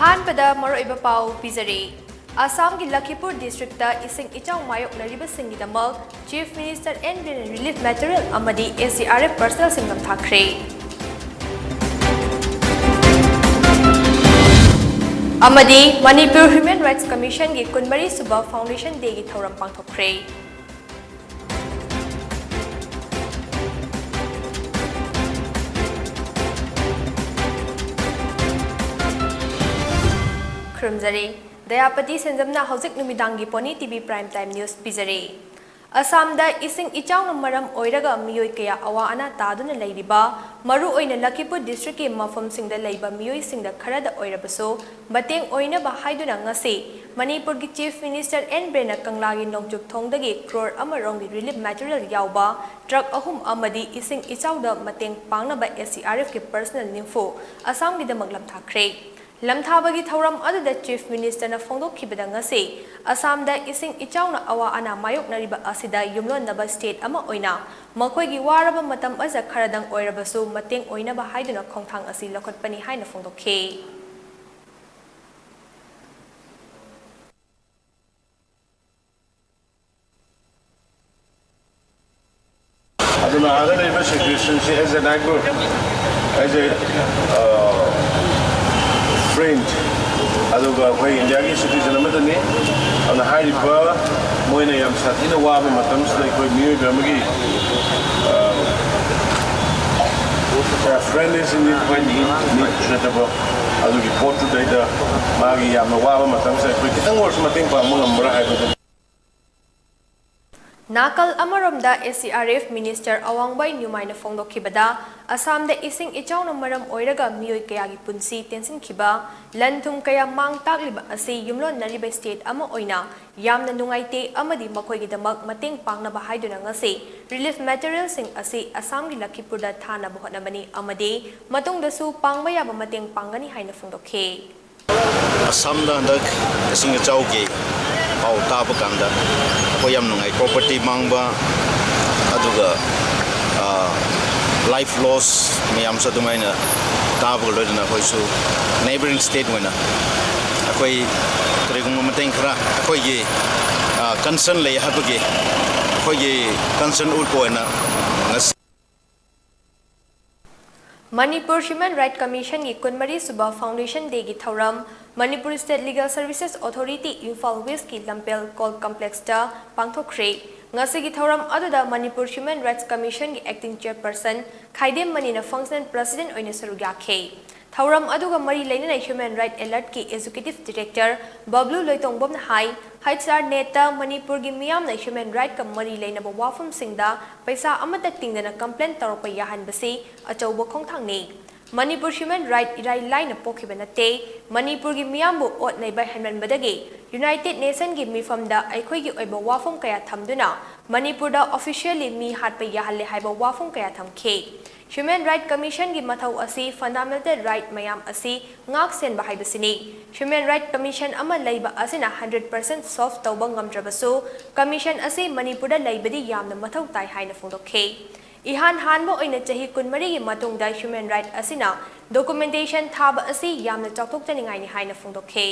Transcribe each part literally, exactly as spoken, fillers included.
ꯑꯍꯥꯟꯕꯗ ꯃꯔꯨꯑꯣꯏꯕ ꯄꯥꯎ ꯄꯤꯖꯔꯤ꯫ ꯑꯁꯥꯝꯒꯤ ꯂꯈꯤꯄꯨꯔ ꯗꯤꯁꯇ꯭ꯔꯤꯛꯇ ꯏꯁꯤꯡ ꯏꯆꯥꯎ ꯃꯥꯌꯣꯛꯅꯔꯤꯕꯁꯤꯡꯒꯤꯗꯃꯛ Chief Minister N Biren Relief Material ꯑꯃꯗꯤ S D R F personnelꯁꯤꯡ ꯅꯝꯊꯥꯈ꯭ꯔꯦ꯫ ꯑꯃꯗꯤ Manipur Human Rights Commissionꯒꯤ ꯀꯨꯟꯃꯔꯤ ꯁꯨꯕ Foundation Dayꯒꯤ ꯊꯧꯔꯝ ꯄꯥꯡꯊꯣꯛꯈ꯭ꯔꯦ꯫ ꯈꯨꯔꯨꯝꯖꯔꯤ꯫ ꯗꯌꯥꯄꯇꯤ ꯁꯦꯟꯖꯝꯅ ꯍꯧꯖꯤꯛ ꯅꯨꯃꯤꯗꯥꯡꯒꯤ Pony T V Prime Time News ꯄꯤꯖꯔꯤ꯫ ꯑꯁꯥꯝꯗ ꯏꯁꯤꯡ ꯏꯆꯥꯎꯅ ꯃꯔꯝ ꯑꯣꯏꯔꯒ ꯃꯤꯑꯣꯏ ꯀꯌꯥ ꯑꯋꯥ ꯑꯅꯥ ꯇꯥꯗꯨꯅ ꯂꯩꯔꯤꯕ, ꯃꯔꯨꯑꯣꯏꯅ ꯂꯈꯤꯄꯨꯔ ꯗꯤꯁꯇ꯭ꯔꯤꯛꯀꯤ ꯃꯐꯝꯁꯤꯡꯗ ꯂꯩꯕ ꯃꯤꯑꯣꯏꯁꯤꯡꯗ ꯈꯔꯗ ꯑꯣꯏꯔꯕꯁꯨ ꯃꯇꯦꯡ ꯑꯣꯏꯅꯕ ꯍꯥꯏꯗꯨꯅ ꯉꯁꯤ ꯃꯅꯤꯄꯨꯔꯒꯤ Chief Minister N ꯕꯤꯔꯦꯟꯅ ꯀꯪꯂꯥꯒꯤ ꯅꯣꯡꯆꯨꯞ ꯊꯣꯡꯗꯒꯤ ꯀ꯭ꯔꯣꯔ ꯑꯃ ꯔꯣꯝꯒꯤ relief material ꯌꯥꯎꯕ ꯇ꯭ꯔꯛ ꯑꯍꯨꯝ ꯑꯃꯗꯤ ꯏꯁꯤꯡ ꯏꯆꯥꯎꯗ ꯃꯇꯦꯡ ꯄꯥꯡꯅꯕ S D R Fꯀꯤ personnel ꯅꯤꯐꯨ ꯑꯁꯥꯝꯒꯤꯗꯃꯛ ꯂꯝꯊꯥꯈ꯭ꯔꯦ꯫ ꯂꯝꯊꯥꯕꯒꯤ ꯊꯧꯔꯝ ꯑꯗꯨꯗ Chief Ministerꯅ ꯐꯣꯡꯗꯣꯛꯈꯤꯕꯗ ꯉꯁꯤ ꯑꯁꯥꯝꯗ ꯏꯁꯤꯡ ꯏꯆꯥꯎꯅ ꯑꯋꯥ ꯑꯅꯥ ꯃꯥꯌꯣꯛꯅꯔꯤꯕ ꯑꯁꯤꯗ ꯌꯨꯝꯂꯣꯟꯅꯕ state ꯑꯃ ꯑꯣꯏꯅ ꯃꯈꯣꯏꯒꯤ ꯋꯥꯔꯕ ꯃꯇꯝ ꯑꯁꯤꯗ ꯈꯔꯗꯪ ꯑꯣꯏꯔꯕꯁꯨ ꯃꯇꯦꯡ ꯑꯣꯏꯅꯕ ꯍꯥꯏꯗꯨꯅ ꯈꯣꯡꯊꯥꯡ ꯑꯁꯤ ꯂꯧꯈꯠꯄꯅꯤ ꯍꯥꯏꯅ ꯐꯣꯡꯗꯣꯛꯈꯤ꯫ ꯑꯗꯨꯅ ꯑꯥꯗ ꯂꯩꯕ situationꯁꯤ as a neighbor, as a, uh, friend, ꯑꯗꯨꯒ ꯑꯩꯈꯣꯏ ꯏꯟꯗꯤꯌꯥꯒꯤ citizen ꯑꯃꯗꯅꯤ꯫ ꯑꯗꯨꯅ ꯍꯥꯏꯔꯤꯕ ꯃꯣꯏꯅ ꯌꯥꯝ ꯁꯥꯊꯤꯅ ꯋꯥꯕ ꯃꯇꯝꯁꯤꯗ ꯑꯩꯈꯣꯏ ꯃꯤꯑꯣꯏꯕ ꯑꯃꯒꯤ, uh, friend is in need, need ꯅꯠꯇꯕ ꯑꯗꯨꯒꯤ ꯄꯣꯠꯇꯨꯗꯩꯗ ꯃꯥꯒꯤ ꯌꯥꯝꯅ ꯋꯥꯕ ꯃꯇꯝꯁꯤꯗ ꯑꯩꯈꯣꯏ ꯈꯤꯇꯪ ꯑꯣꯏꯔꯁꯨ ꯃꯇꯦꯡ ꯄꯥꯡꯕ ꯉꯝꯕ꯭ꯔꯥ ꯍꯥꯏꯕꯗꯨ꯫ ꯅꯥꯀꯜ ꯑꯃꯔꯣꯝꯗ S D R F Minister ꯑꯋꯥꯡꯕꯥꯏ ꯅ꯭ꯌꯨꯃꯥꯏꯅ ꯐꯣꯡꯗꯣꯛꯈꯤꯕꯗ, ꯑꯁꯥꯝꯗ ꯏꯁꯤꯡ ꯏꯆꯥꯎꯅ ꯃꯔꯝ ꯑꯣꯏꯔꯒ ꯃꯤꯑꯣꯏ ꯀꯌꯥꯒꯤ ꯄꯨꯟꯁꯤ ꯇꯦꯟꯁꯤꯟꯈꯤꯕ, ꯂꯟ ꯊꯨꯝ ꯀꯌꯥ ꯃꯥꯡ ꯇꯥꯛꯂꯤꯕ ꯑꯁꯤ ꯌꯨꯝꯂꯣꯟꯅꯔꯤꯕ state ꯑꯃ ꯑꯣꯏꯅ ꯌꯥꯝꯅ ꯅꯨꯡꯉꯥꯏꯇꯦ ꯑꯃꯗꯤ ꯃꯈꯣꯏꯒꯤꯗꯃꯛ ꯃꯇꯦꯡ ꯄꯥꯡꯅꯕ ꯍꯥꯏꯗꯨꯅ ꯉꯁꯤ relief materialꯁꯤꯡ ꯑꯁꯤ ꯑꯁꯥꯝꯒꯤ ꯂꯈꯤꯄꯨꯔꯗ ꯊꯥꯅꯕ ꯍꯣꯠꯅꯕꯅꯤ ꯑꯃꯗꯤ ꯃꯇꯨꯡꯗꯁꯨ ꯄꯥꯡꯕ ꯌꯥꯕ ꯃꯇꯦꯡ ꯄꯥꯡꯒꯅꯤ ꯍꯥꯏꯅ ꯐꯣꯡꯗꯣꯛꯈꯤ꯫ ꯑꯁꯥꯝꯗ ꯍꯟꯗꯛ ꯏꯁꯤꯡ ꯏꯆꯥꯎꯒꯤ ꯄꯥꯎ ꯇꯥꯕ ꯀꯥꯟꯗ ꯑꯩꯈꯣꯏ ꯌꯥꯝ ꯅꯨꯡꯉꯥꯏ꯫ Property ꯃꯥꯡꯕ, ꯑꯗꯨꯒ, ꯑ, life loss ꯃꯌꯥꯝꯁꯨ ꯑꯗꯨꯃꯥꯏꯅ ꯇꯥꯕꯒ ꯂꯣꯏꯅꯅ ꯑꯩꯈꯣꯏꯁꯨ neighbouring state ꯑꯣꯏꯅ ꯑꯩꯈꯣꯏ ꯀꯔꯤꯒꯨꯝꯕ ꯃꯇꯦꯡ ꯈꯔ ꯑꯩꯈꯣꯏꯒꯤ concern ꯂꯩ ꯍꯥꯏꯕꯒꯤ ꯑꯩꯈꯣꯏꯒꯤ concern ꯎꯠꯄ ꯑꯣꯏꯅ ꯉꯁꯤ ꯃꯅꯤꯄꯨꯔ Human Rights Commission ꯒꯤ ꯀꯨꯟꯃꯔꯤ ꯁꯨꯕ Foundation Day ꯒꯤ ꯊꯧꯔꯝ Manipur State Legal Services Authority Imphal West ꯀꯤ ꯂꯝꯐꯦꯜ Court Complex ꯇ ꯄꯥꯡꯊꯣꯛꯈ꯭ꯔꯦ꯫ ꯉꯁꯤꯒꯤ ꯊꯧꯔꯝ ꯑꯗꯨꯗ ꯃꯅꯤꯄꯨꯔ Human Rights Commission ꯒꯤ Acting Chairperson ꯈꯥꯏꯗꯦꯝ ꯃꯅꯤꯅ Functional President ꯑꯣꯏꯅ ꯁꯔꯨꯛ ꯌꯥꯈꯤ꯫ ꯊꯧꯔꯝ ꯑꯗꯨꯒ ꯃꯔꯤ ꯂꯩꯅꯅ Human Rights Alert ꯀꯤ Executive Director ꯕꯕ꯭ꯂꯨ ꯂꯣꯏꯇꯣꯡꯕꯝꯅ ꯍꯥꯏ, H R net ꯇ ꯃꯅꯤꯄꯨꯔꯒꯤ ꯃꯤꯌꯥꯝꯅ human right ꯀ ꯃꯔꯤ ꯂꯩꯅꯕ ꯋꯥꯐꯝꯁꯤꯡꯗ ꯄꯩꯁꯥ ꯑꯃꯠꯇ ꯇꯤꯡꯗꯅ complain ꯇꯧꯔꯛꯄ ꯌꯥꯍꯟꯕꯁꯤ ꯑꯆꯧꯕ ꯈꯣꯡꯊꯥꯡꯅꯤ꯫ ꯃꯅꯤꯄꯨꯔ human right ꯏꯔꯥꯏ ꯂꯥꯏꯅ ꯄꯣꯛꯈꯤꯕ ꯅꯠꯇꯦ꯫ ꯃꯅꯤꯄꯨꯔꯒꯤ ꯃꯤꯌꯥꯝꯕꯨ ꯑꯣꯠ ꯅꯩꯕ ꯍꯦꯟꯃꯟꯕꯗꯒꯤ United Nation ꯒꯤ ꯃꯤꯐꯝꯗ ꯑꯩꯈꯣꯏꯒꯤ ꯑꯣꯏꯕ ꯋꯥꯐꯝ ꯀꯌꯥ ꯊꯝꯗꯨꯅ ꯃꯅꯤꯄꯨꯔꯗ officially ꯃꯤ ꯍꯥꯠꯄ ꯌꯥꯍꯜꯂꯦ ꯍꯥꯏꯕ ꯋꯥꯐꯝ ꯀꯌꯥ ꯊꯝꯈꯤ꯫ Human Rights Commission ꯒꯤ ꯃꯊꯧ ꯑꯁꯤ fundamental right ꯃꯌꯥꯝ ꯑꯁꯤ ꯉꯥꯛ ꯁꯦꯟꯕ ꯍꯥꯏꯕꯁꯤꯅꯤ꯫ Human Rights Commission ꯑꯃ ꯂꯩꯕ ꯑꯁꯤꯅ hundred percent solve ꯇꯧꯕ ꯉꯝꯗ꯭ꯔꯕꯁꯨ, commission ꯑꯁꯤ ꯃꯅꯤꯄꯨꯔꯗ ꯂꯩꯕꯗꯤ ꯌꯥꯝꯅ ꯃꯊꯧ ꯇꯥꯏ ꯍꯥꯏꯅ ꯐꯣꯡꯗꯣꯛꯈꯤ꯫ ꯏꯍꯥꯟ ꯍꯥꯟꯕ ꯑꯣꯏꯅ ꯆꯍꯤ ꯀꯨꯟꯃꯔꯤꯒꯤ ꯃꯇꯨꯡꯗ Human Rights ꯑꯁꯤꯅ documentation ꯊꯥꯕ ꯑꯁꯤ ꯌꯥꯝꯅ ꯆꯥꯎꯊꯣꯛꯆꯅꯤꯡꯉꯥꯏꯅꯤ ꯍꯥꯏꯅ ꯐꯣꯡꯗꯣꯛꯈꯤ꯫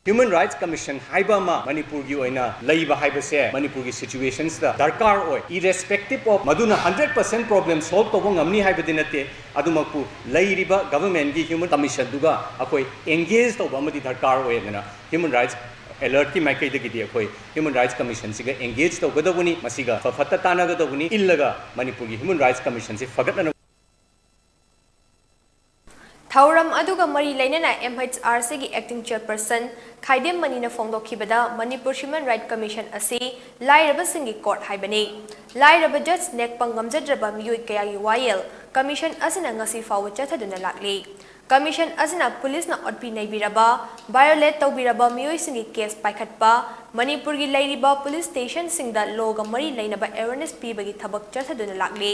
Human Rights Commission ꯍꯥꯏꯕ ꯑꯃ ꯃꯅꯤꯄꯨꯔꯒꯤ ꯑꯣꯏꯅ ꯂꯩꯕ ꯍꯥꯏꯕꯁꯦ ꯃꯅꯤꯄꯨꯔꯒꯤ situations ꯇ ꯗꯔꯀꯥꯔ ꯑꯣꯏ꯫ Irrespective of ꯃꯗꯨꯅ hundred percent problem solve ꯇꯧꯕ ꯉꯝꯅꯤ ꯍꯥꯏꯕꯗꯤ ꯅꯠꯇꯦ, ꯑꯗꯨꯃꯛꯄꯨ ꯂꯩꯔꯤꯕ government ꯀꯤ human commission ꯗꯨꯒ ꯑꯩꯈꯣꯏ engage ꯇꯧꯕ ꯑꯃꯗꯤ ꯗꯔꯀꯥꯔ ꯑꯣꯏ꯫ ꯑꯗꯨꯅ Human Rights Alert ꯀꯤ ꯃꯥꯏꯀꯩꯗꯒꯤꯗꯤ ꯑꯩꯈꯣꯏ Human Rights Commission ꯁꯤꯒ engage ꯇꯧꯒꯗꯧꯕꯅꯤ, ꯃꯁꯤꯒ ꯐ ꯐꯠꯇ ꯇꯥꯟꯅꯒꯗꯧꯕꯅꯤ, ꯏꯜꯂꯒ ꯃꯅꯤꯄꯨꯔꯒꯤ human rights commission ꯁꯤ ꯐꯒꯠꯅꯅꯕ꯫ ꯊꯧꯔꯝ ꯑꯗꯨꯒ ꯃꯔꯤ ꯂꯩꯅꯅ M H R C ꯒꯤ Acting Chairperson ꯈꯥꯏꯗꯦꯝ ꯃꯅꯤꯅ ꯐꯣꯡꯗꯣꯛꯈꯤꯕꯗ, ꯃꯅꯤꯄꯨꯔ Human Rights Commission ꯑꯁꯤ ꯂꯥꯏꯔꯕꯁꯤꯡꯒꯤ court ꯍꯥꯏꯕꯅꯤ꯫ ꯂꯥꯏꯔꯕ judge ꯅꯦꯛꯄ ꯉꯝꯖꯗ꯭ꯔꯕ ꯃꯤꯑꯣꯏ ꯀꯌꯥꯒꯤ ꯋꯥꯌꯦꯜ commission ꯑꯁꯤꯅ ꯉꯁꯤ ꯐꯥꯎꯕ ꯆꯠꯊꯗꯨꯅ ꯂꯥꯛꯂꯤ꯫ Commission ꯑꯁꯤꯅ police ꯅ ꯑꯣꯠꯄꯤ ꯅꯩꯕꯤꯔꯕ, violate ꯇꯧꯕꯤꯔꯕ ꯃꯤꯑꯣꯏꯁꯤꯡꯒꯤ case ꯄꯥꯏꯈꯠꯄ, ꯃꯅꯤꯄꯨꯔꯒꯤ ꯂꯩꯔꯤꯕ police station ꯁꯤꯡꯗ law ꯒ ꯃꯔꯤ ꯂꯩꯅꯕ awareness ꯄꯤꯕꯒꯤ ꯊꯕꯛ ꯆꯠꯊꯗꯨꯅ ꯂꯥꯛꯂꯤ꯫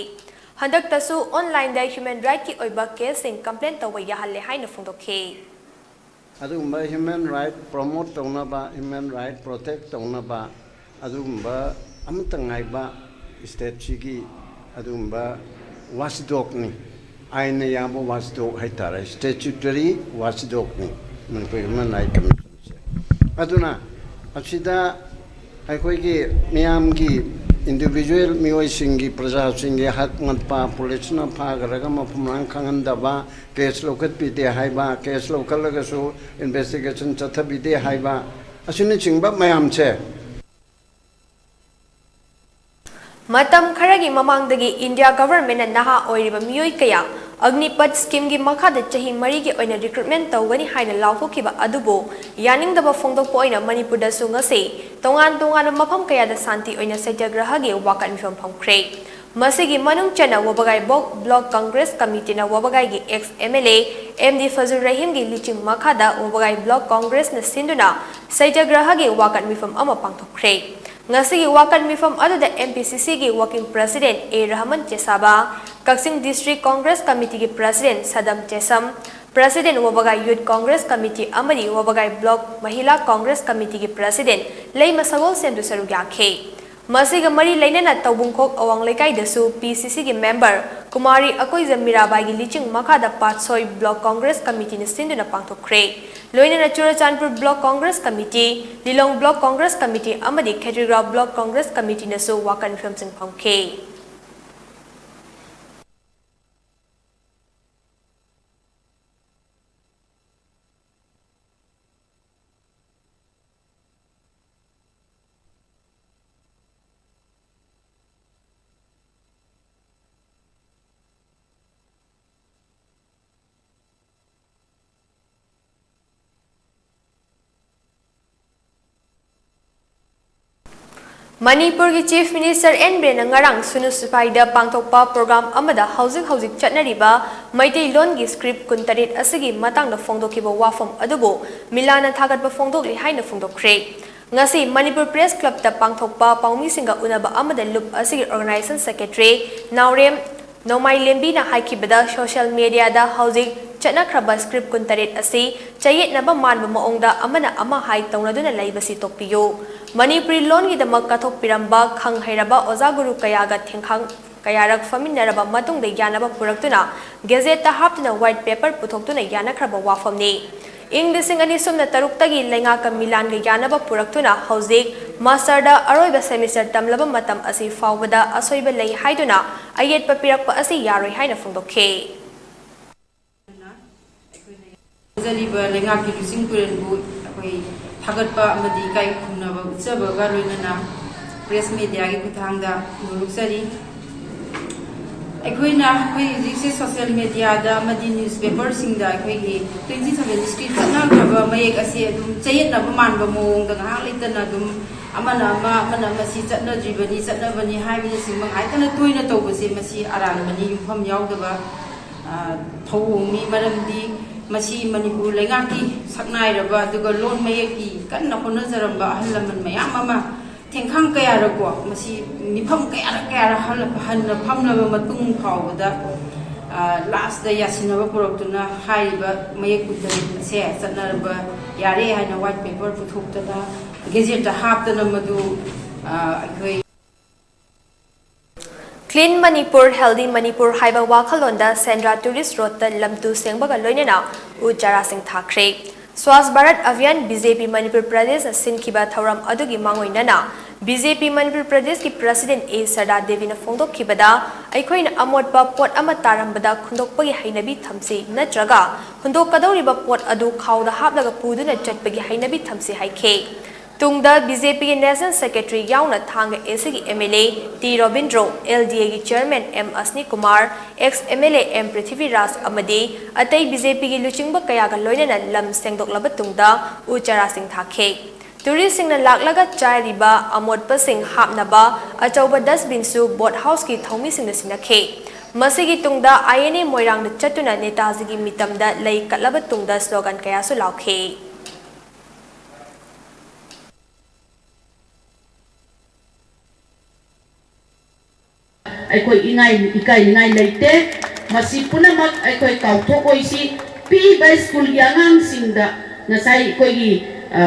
ꯍꯟꯗꯛꯇꯁꯨ online ꯗ human right ꯀꯤ ꯑꯣꯏꯕ case ꯁꯤꯡ complain ꯇꯧꯕ ꯌꯥꯍꯜꯂꯦ ꯍꯥꯏꯅ ꯐꯣꯡꯗꯣꯛꯈꯤ꯫ ꯑꯗꯨꯒꯨꯝꯕ human right promote ꯇꯧꯅꯕ, human right protect ꯇꯧꯅꯕ ꯑꯗꯨꯒꯨꯝꯕ ꯑꯃꯠꯇ ꯉꯥꯏꯕ state ꯁꯤꯒꯤ ꯑꯗꯨꯒꯨꯝꯕ ꯋꯥꯁꯤꯗꯣꯛꯅꯤ꯫ ꯑꯥꯏꯟꯅ ꯌꯥꯕ ꯋꯥꯁꯤꯗꯣꯛ ꯍꯥꯏꯇꯥꯔꯦ, ꯁ꯭ꯇꯦꯆꯨꯇꯔꯤ ꯋꯥꯁꯤꯗꯣꯛꯅꯤ ꯃꯅꯤꯄꯨꯔ ꯍ꯭ꯌꯨꯃꯦꯟ ꯔꯥꯏꯠ ꯀꯃꯤꯁꯟꯁꯦ꯫ ꯑꯗꯨꯅ ꯑꯁꯤꯗ ꯑꯩꯈꯣꯏꯒꯤ ꯃꯤꯌꯥꯝꯒꯤ, ꯏꯟꯗꯤꯕꯤꯖꯨꯋꯦꯜ ꯃꯤꯑꯣꯏꯁꯤꯡꯒꯤ, ꯄ꯭ꯔꯖꯥꯁꯤꯡꯒꯤ ꯍꯛ ꯃꯠꯄ, ꯄꯨꯂꯤꯁꯅ ꯐꯥꯈ꯭ꯔꯒ ꯃꯐꯝ ꯃꯔꯥꯡ ꯈꯪꯍꯟꯗꯕ, ꯀꯦꯁ ꯂꯧꯈꯠꯄꯤꯗꯦ ꯍꯥꯏꯕ, ꯀꯦꯁ ꯂꯧꯈꯠꯂꯒꯁꯨ ꯏꯟꯚꯦꯁꯇꯤꯒꯦꯁꯟ ꯆꯠꯊꯕꯤꯗꯦ ꯍꯥꯏꯕ ꯑꯁꯤꯅꯆꯤꯡꯕ ꯃꯌꯥꯝꯁꯦ꯫ ꯃꯇꯝ ꯈꯔꯒꯤ ꯃꯃꯥꯡꯗꯒꯤ ꯏꯟꯗꯤꯌꯥ ꯒꯚꯔꯟꯃꯦꯟꯠꯅ ꯅꯍꯥ ꯑꯣꯏꯔꯤꯕ ꯃꯤꯑꯣꯏ ꯀꯌꯥ ꯑꯒꯅꯤꯄꯊ ꯁ꯭ꯀꯤꯝꯒꯤ ꯃꯈꯥꯗ ꯆꯍꯤ ꯃꯔꯤꯒꯤ ꯑꯣꯏꯅ ꯔꯤꯀ꯭ꯔꯨꯠꯃꯦꯟꯠ ꯇꯧꯒꯅꯤ ꯍꯥꯏꯅ ꯂꯥꯎꯊꯣꯛꯈꯤꯕ ꯑꯗꯨꯕꯨ ꯌꯥꯅꯤꯡꯗꯕ ꯐꯣꯡꯗꯣꯛꯄ ꯑꯣꯏꯅ ꯃꯅꯤꯄꯨꯔꯗꯁꯨ ꯉꯁꯤ ꯇꯣꯉꯥꯟ ꯇꯣꯉꯥꯟꯕ ꯃꯐꯝ ꯀꯌꯥꯗ ꯁꯥꯟꯇꯤ ꯑꯣꯏꯅ ꯁꯇ꯭ꯌꯒ꯭ꯔꯍꯒꯤ ꯋꯥꯀꯠ ꯃꯤꯐꯝ ꯐꯝꯈ꯭ꯔꯦ꯫ ꯃꯁꯤꯒꯤ ꯃꯅꯨꯡ ꯆꯟꯅ ꯋꯥꯕꯒꯥꯏ ꯕꯣꯛ ꯕ꯭ꯂꯣꯛ ꯀꯪꯒ꯭ꯔꯦꯁ ꯀꯃꯤꯇꯤꯅ ꯋꯥꯕꯒꯥꯏꯒꯤ X M L A M D Fajur ꯔꯍꯤꯝꯒꯤ ꯂꯤꯆꯤꯡ ꯃꯈꯥꯗ ꯋꯥꯕꯒꯥꯏ ꯕ꯭ꯂꯣꯛ ꯀꯪꯒ꯭ꯔꯦꯁꯅ ꯁꯤꯟꯗꯨꯅ ꯁꯇ꯭ꯌꯒ꯭ꯔꯍꯒꯤ ꯋꯥꯀꯠ ꯃꯤꯐꯝ ꯑꯃ ꯄꯥꯡꯊꯣꯛꯈ꯭ꯔꯦ꯫ ꯉꯁꯤꯒꯤ ꯋꯥꯀꯠ ꯃꯤꯐꯝ ꯑꯗꯨꯗ ꯑꯦꯝ ꯄꯤ ꯁꯤ ꯁꯤꯒꯤ ꯋꯥꯀꯤꯡ ꯄ꯭ꯔꯁꯤꯗꯦꯟꯠ ꯑꯦ ꯔꯍꯃꯟ ꯆꯦꯁꯥꯕ, ꯀꯛꯆꯤꯡ ꯗꯤꯁꯇ꯭ꯔꯤꯛ ꯀꯪꯒ꯭ꯔꯦꯁ ꯀꯃꯤꯇꯤꯒꯤ ꯄ꯭ꯔꯁꯤꯗꯦꯟꯠ ꯁꯗꯝ ꯆꯦꯁꯝ, ꯄ꯭ꯔꯁꯤꯗꯦꯟꯠ ꯋꯥꯕꯒꯥꯏ ꯌꯨꯊ ꯀꯪꯒ꯭ꯔꯦꯁ ꯀꯃꯤꯇꯤ ꯑꯃꯗꯤ ꯋꯥꯕꯒꯥꯏ ꯕ꯭ꯂꯣꯛ ꯃꯍꯤꯂꯥ ꯀꯪꯒ꯭ꯔꯦꯁ ꯀꯃꯤꯇꯤꯒꯤ ꯄ꯭ꯔꯁꯤꯗꯦꯟꯠ ꯂꯩꯃ ꯁꯒꯣꯜꯁꯦꯝꯁꯨ ꯁꯔꯨꯛ ꯌꯥꯈꯤ꯫ ꯃꯁꯤꯒ ꯃꯔꯤ ꯂꯩꯅꯅ ꯇꯧꯕꯨꯡꯈꯣꯛ ꯑꯋꯥꯡ ꯂꯩꯀꯥꯏꯗꯁꯨ ꯄꯤ ꯁꯤ ꯁꯤꯒꯤ ꯃꯦꯝꯕꯔ ꯀꯨꯃꯥꯔꯤ ꯑꯀꯣꯏꯖ ꯃꯤꯔꯥꯕꯥꯏꯒꯤ ꯂꯤꯆꯤꯡ ꯃꯈꯥꯗ ꯄꯥꯠꯁꯣꯏ ꯕ꯭ꯂꯣꯛ ꯀꯪꯒ꯭ꯔꯦꯁ ꯀꯃꯤꯇꯤꯅ ꯁꯤꯟꯗꯨꯅ ꯄꯥꯡꯊꯣꯛꯈ꯭ꯔꯦ꯫ ꯂꯣꯏꯅꯅ ꯆꯨꯔꯆꯥꯟꯄꯨꯔ ꯕ꯭ꯂꯣꯛ ꯀꯪꯒ꯭ꯔꯦꯁ ꯀꯃꯤꯇꯤ, ꯂꯤꯂꯣꯡ ꯕ꯭ꯂꯣꯛ ꯀꯪꯒ꯭ꯔꯦꯁ ꯀꯃꯤꯇꯤ ꯑꯃꯗꯤ ꯈꯦꯇ꯭ꯔꯤꯒꯥꯎ ꯕ꯭ꯂꯣꯛ ꯀꯪꯒ꯭ꯔꯦꯁ ꯀꯃꯤꯇꯤꯅꯁꯨ ꯋꯥꯀꯠ ꯃꯤꯐꯝꯁꯤꯡ ꯐꯝꯈꯤ꯫ ꯃꯅꯤꯄꯨꯔꯒꯤ ꯆꯤꯐ ꯃꯤꯅꯤꯁꯇꯔ ꯑꯦꯟ ꯕꯤꯔꯦꯟꯅ ꯉꯔꯥꯡ ꯁꯨꯅꯨ ꯁꯤꯐꯥꯏꯗ ꯄꯥꯡꯊꯣꯛꯄ ꯄ꯭ꯔꯣꯒ꯭ꯔꯥꯝ ꯑꯃꯗ ꯍꯧꯖꯤꯛ ꯍꯧꯖꯤꯛ ꯆꯠꯅꯔꯤꯕ ꯃꯩꯇꯩꯂꯣꯟꯒꯤ ꯁ꯭ꯀ꯭ꯔꯤꯞ ꯀꯨꯟꯇꯔꯦꯠ ꯑꯁꯤꯒꯤ ꯃꯇꯥꯡꯗ ꯐꯣꯡꯗꯣꯛꯈꯤꯕ ꯋꯥꯐꯝ ꯑꯗꯨꯕꯨ ꯃꯤꯂꯥꯟꯅ ꯊꯥꯒꯠꯄ ꯐꯣꯡꯗꯣꯛꯂꯤ ꯍꯥꯏꯅ ꯐꯣꯡꯗꯣꯛꯈ꯭ꯔꯦ꯫ ꯉꯁꯤ ꯃꯅꯤꯄꯨꯔ ꯄ꯭ꯔꯦꯁ ꯀ꯭ꯂꯕꯇ ꯄꯥꯡꯊꯣꯛꯄ ꯄꯥꯎꯃꯤꯁꯤꯡꯒ ꯎꯅꯕ ꯑꯃꯗ ꯂꯨꯞ ꯑꯁꯤꯒꯤ ꯑꯣꯔꯒꯅꯥꯏꯖꯦꯁꯟ ꯁꯦꯀ꯭ꯔꯦꯇꯔꯤ ꯅꯥꯎꯔꯦꯝ ꯅꯣꯡꯃꯥꯏꯂꯦꯝꯕꯤꯅ ꯍꯥꯏꯈꯤꯕꯗ, ꯁꯣꯁꯤꯌꯦꯜ ꯃꯦꯗꯤꯌꯥꯗ ꯍꯧꯖꯤꯛ ꯆꯠꯅꯈ꯭ꯔꯕ ꯁ꯭ꯀ꯭ꯔꯤꯞ ꯀꯨꯟꯇꯔꯦꯠ ꯑꯁꯤ ꯆꯌꯦꯠꯅꯕ ꯃꯥꯟꯕ ꯃꯑꯣꯡꯗ ꯑꯃꯅ ꯑꯃ ꯍꯥꯏ ꯇꯧꯅꯗꯨꯅ ꯂꯩꯕꯁꯤ ꯇꯣꯛꯄꯤꯌꯨ꯫ ꯃꯅꯤꯄꯨꯔꯤ ꯂꯣꯟꯒꯤꯗꯃꯛ ꯀꯠꯊꯣꯛꯄꯤꯔꯝꯕ ꯈꯪ ꯍꯩꯔꯕ ꯑꯣꯖꯥ ꯒꯨꯔꯨ ꯀꯌꯥꯒ ꯊꯦꯡꯈꯥꯡ ꯀꯌꯥꯔꯛ ꯐꯝꯃꯤꯟꯅꯔꯕ ꯃꯇꯨꯡꯗ ꯌꯥꯅꯕ ꯄꯨꯔꯛꯇꯨꯅ ꯒꯦꯖꯦꯠꯇ ꯍꯥꯞꯇꯨꯅ ꯋꯥꯏꯠ ꯄꯦꯄꯔ ꯄꯨꯊꯣꯛꯇꯨꯅ ꯌꯥꯅꯈ꯭ꯔꯕ ꯋꯥꯐꯝꯅꯤ꯫ ꯏꯪ ꯂꯤꯁꯤꯡ ꯑꯅꯤ ꯁꯨꯞꯅ ꯇꯔꯨꯛꯇꯒꯤ ꯂꯩꯉꯥꯛꯀ ꯃꯤꯂꯥꯟꯒ ꯌꯥꯅꯕ ꯄꯨꯔꯛꯇꯨꯅ ꯍꯧꯖꯤꯛ ꯃꯥꯁꯇꯔꯗ ꯑꯔꯣꯏꯕ ꯁꯦꯃꯤꯁꯇꯔ ꯇꯝꯂꯕ ꯃꯇꯝ ꯑꯁꯤ ꯐꯥꯎꯕꯗ ꯑꯁꯣꯏꯕ ꯂꯩ ꯍꯥꯏꯗꯨꯅ ꯑꯌꯦꯠꯄ ꯄꯤꯔꯛꯄ ꯑꯁꯤ ꯌꯥꯔꯣꯏ ꯍꯥꯏꯅ ꯐꯣꯡꯗꯣꯛꯈꯤ꯫ ꯊꯥꯖꯔꯤꯕ ꯂꯩꯉꯥꯛꯀꯤ ꯂꯨꯆꯤꯡ ꯄꯨꯔꯦꯜꯕꯨ ꯑꯩꯈꯣꯏ ꯊꯥꯒꯠꯄ ꯑꯃꯗꯤ ꯏꯀꯥꯏ ꯈꯨꯝꯅꯕ ꯎꯠꯆꯕꯒ ꯂꯣꯏꯅꯅ ꯄ꯭ꯔꯦꯁ ꯃꯦꯗꯤꯌꯥꯒꯤ ꯈꯨꯠꯊꯥꯡꯗ ꯅꯣꯂꯨꯛꯆꯔꯤ꯫ ꯑꯩꯈꯣꯏꯅ ꯑꯩꯈꯣꯏ ꯍꯧꯖꯤꯛꯁꯦ ꯁꯣꯁꯤꯌꯦꯜ ꯃꯦꯗꯤꯌꯥꯗ ꯑꯃꯗꯤ ꯅ꯭ꯌꯨꯁꯄꯦꯄꯔꯁꯤꯡꯗ ꯑꯩꯈꯣꯏꯒꯤ twenty seven ꯁ꯭ꯀ꯭ꯔꯤꯞ ꯆꯠꯅꯈ꯭ꯔꯕ ꯃꯌꯦꯛ ꯑꯁꯤ ꯑꯗꯨꯝ ꯆꯌꯦꯠꯅꯕ ꯃꯥꯟꯕ ꯃꯑꯣꯡꯗ ꯉꯥꯏꯍꯥꯛ ꯂꯩꯇꯅ ꯑꯗꯨꯝ ꯑꯃꯅ ꯑꯃ, ꯑꯃꯅ ꯑꯃ ꯁꯤ ꯆꯠꯅꯗ꯭ꯔꯤꯕꯅꯤ, ꯆꯠꯅꯕꯅꯤ ꯍꯥꯏꯕꯅꯆꯤꯡꯕ ꯉꯥꯏꯇꯅ ꯇꯣꯏꯅ ꯇꯧꯕꯁꯦ, ꯃꯁꯤ ꯑꯔꯥꯟꯕꯅꯤ, ꯌꯨꯝꯐꯝ ꯌꯥꯎꯗꯕ, ꯑ, ꯊꯧꯑꯣꯡꯅꯤ꯫ ꯃꯔꯝꯗꯤ ꯃꯁꯤ ꯃꯅꯤꯄꯨꯔ ꯂꯩꯉꯥꯛꯀꯤ ꯁꯛꯅꯥꯏꯔꯕ ꯑꯗꯨꯒ ꯂꯣꯟ ꯃꯌꯦꯛꯀꯤ ꯀꯟꯅ ꯍꯣꯠꯅꯖꯔꯝꯕ ꯑꯍꯜ ꯂꯃꯟ ꯃꯌꯥꯝ ꯑꯃ ꯊꯦꯡꯈꯥꯡ ꯀꯌꯥꯔꯀꯣ, ꯃꯁꯤ ꯃꯤꯐꯝ ꯀꯌꯥꯔꯛ ꯀꯌꯥꯔꯛ ꯍꯜꯂ-, ꯍꯟꯅ ꯐꯝꯂꯕ ꯃꯇꯨꯡ ꯐꯥꯎꯕꯗ, ꯑ, ꯂꯥꯁꯇ ꯌꯥꯁꯤꯟꯅꯕ ꯄꯨꯔꯛꯇꯨꯅ ꯍꯥꯏꯔꯤꯕ ꯃꯌꯦꯛ ꯀꯨꯟꯇꯔꯦꯠ ꯑꯁꯦ ꯆꯠꯅꯔꯕ ꯌꯥꯔꯦ ꯍꯥꯏꯅ ꯋꯥꯏꯠ ꯄꯦꯄꯔ ꯄꯨꯊꯣꯛꯇꯅ ꯒꯦꯖꯦꯠꯇ ꯍꯥꯞꯇꯅ ꯃꯗꯨ, ꯑ, ꯑꯩꯈꯣꯏ Clean Manipur, Healthy Manipur ꯍꯥꯏꯕ ꯋꯥꯈꯜꯂꯣꯟꯗ ꯁꯦꯟꯗ꯭ꯔꯥ ꯇꯨꯔꯤꯁ ꯔꯣꯗꯇ ꯂꯝ ꯇꯨ ꯁꯦꯡꯕꯒ ꯂꯣꯏꯅꯅ ꯎ ꯆꯥꯔꯥꯁꯤꯡ ꯊꯥꯈ꯭ꯔꯦ꯫ ꯁ꯭ꯋꯥꯁ ꯚꯥꯔꯠ ꯑꯚꯤꯌꯥꯟ, ꯕꯤ ꯖꯦ ꯄꯤ ꯃꯅꯤꯄꯨꯔ ꯄ꯭ꯔꯗꯦꯁꯅ ꯁꯤꯟꯈꯤꯕ ꯊꯧꯔꯝ ꯑꯗꯨꯒꯤ ꯃꯥꯡꯑꯣꯏꯅꯅ ꯕꯤ ꯖꯦ ꯄꯤ ꯃꯅꯤꯄꯨꯔ ꯄ꯭ꯔꯗꯦꯁꯀꯤ ꯄ꯭ꯔꯁꯤꯗꯦꯟꯠ ꯑꯦ ꯁꯔꯗꯥ ꯗꯦꯕꯤꯅ ꯐꯣꯡꯗꯣꯛꯈꯤꯕꯗ, ꯑꯩꯈꯣꯏꯅ ꯑꯃꯣꯠꯄ ꯄꯣꯠ ꯑꯃ ꯇꯥꯔꯝꯕꯗ ꯈꯨꯟꯗꯣꯛꯄꯒꯤ ꯍꯩꯅꯕꯤ ꯊꯝꯁꯤ, ꯅꯠꯇ꯭ꯔꯒ ꯍꯨꯟꯗꯣꯛꯀꯗꯧꯔꯤꯕ ꯄꯣꯠ ꯑꯗꯨ ꯈꯥꯎꯗ ꯍꯥꯞꯂꯒ ꯄꯨꯗꯨꯅ ꯆꯠꯄꯒꯤ ꯍꯩꯅꯕꯤ ꯊꯝꯁꯤ ꯍꯥꯏꯈꯤ꯫ ꯇꯨꯡꯗ ꯕꯤ ꯖꯦ ꯄꯤꯒꯤ ꯅꯦꯁꯅꯦꯜ ꯁꯦꯀ꯭ꯔꯦꯇꯔꯤ ꯌꯥꯎꯅ ꯊꯥꯡꯒ ꯑꯦ ꯁꯤꯒꯤ M L A T Robindro, L D ꯑꯦꯒꯤ chairman M Asni Kumar, X M L A M Prithibiraj ꯑꯃꯗꯤ ꯑꯇꯩ ꯕꯤ ꯖꯦ ꯄꯤꯒꯤ ꯂꯨꯆꯤꯡꯕ ꯀꯌꯥꯒ ꯂꯣꯏꯅꯅ ꯂꯝ ꯁꯦꯡꯗꯣꯛꯂꯕ ꯇꯨꯡꯗ ꯎ ꯆꯥꯔꯥꯁꯤꯡ ꯊꯥꯈꯤ꯫ ꯇꯨꯔꯤꯁꯁꯤꯡꯅ ꯂꯥꯛꯂꯒ ꯆꯥꯏꯔꯤꯕ ꯑꯃꯣꯠꯄꯁꯤꯡ ꯍꯥꯞꯅꯕ ꯑꯆꯧꯕ ꯗꯁꯕꯤꯟꯁꯨ ꯕꯣꯠ ꯍꯥꯎꯁꯀꯤ ꯊꯧꯃꯤꯁꯤꯡꯅ ꯁꯤꯟꯅꯈꯤ꯫ ꯃꯁꯤꯒꯤ ꯇꯨꯡꯗ ꯑꯥꯏ ꯑꯦꯟ ꯑꯦ ꯃꯣꯏꯔꯥꯡꯗ ꯆꯠꯇꯨꯅ ꯅꯦꯇꯥꯖꯤꯒꯤ ꯃꯤꯇꯝꯗ ꯂꯩ ꯀꯠꯂꯕ ꯇꯨꯡꯗ ꯁ꯭ꯂꯣꯒꯥꯟ ꯀꯌꯥꯁꯨ ꯂꯥꯎꯈꯤ꯫ ꯑꯩꯈꯣꯏ ꯏꯉꯥꯏ-, ꯏꯀꯥꯏꯅꯤꯡꯉꯥꯏ ꯂꯩꯇꯦ꯫ ꯃꯁꯤ ꯄꯨꯝꯅꯃꯛ ꯑꯩꯈꯣꯏ ꯀꯥꯎꯊꯣꯛꯑꯣꯏꯁꯤ꯫ ꯄꯤꯛꯏꯕ ꯁ꯭ꯀꯨꯜꯒꯤ ꯑꯉꯥꯡꯁꯤꯡꯗ ꯉꯁꯥꯏ ꯑꯩꯈꯣꯏꯒꯤ, ꯑ,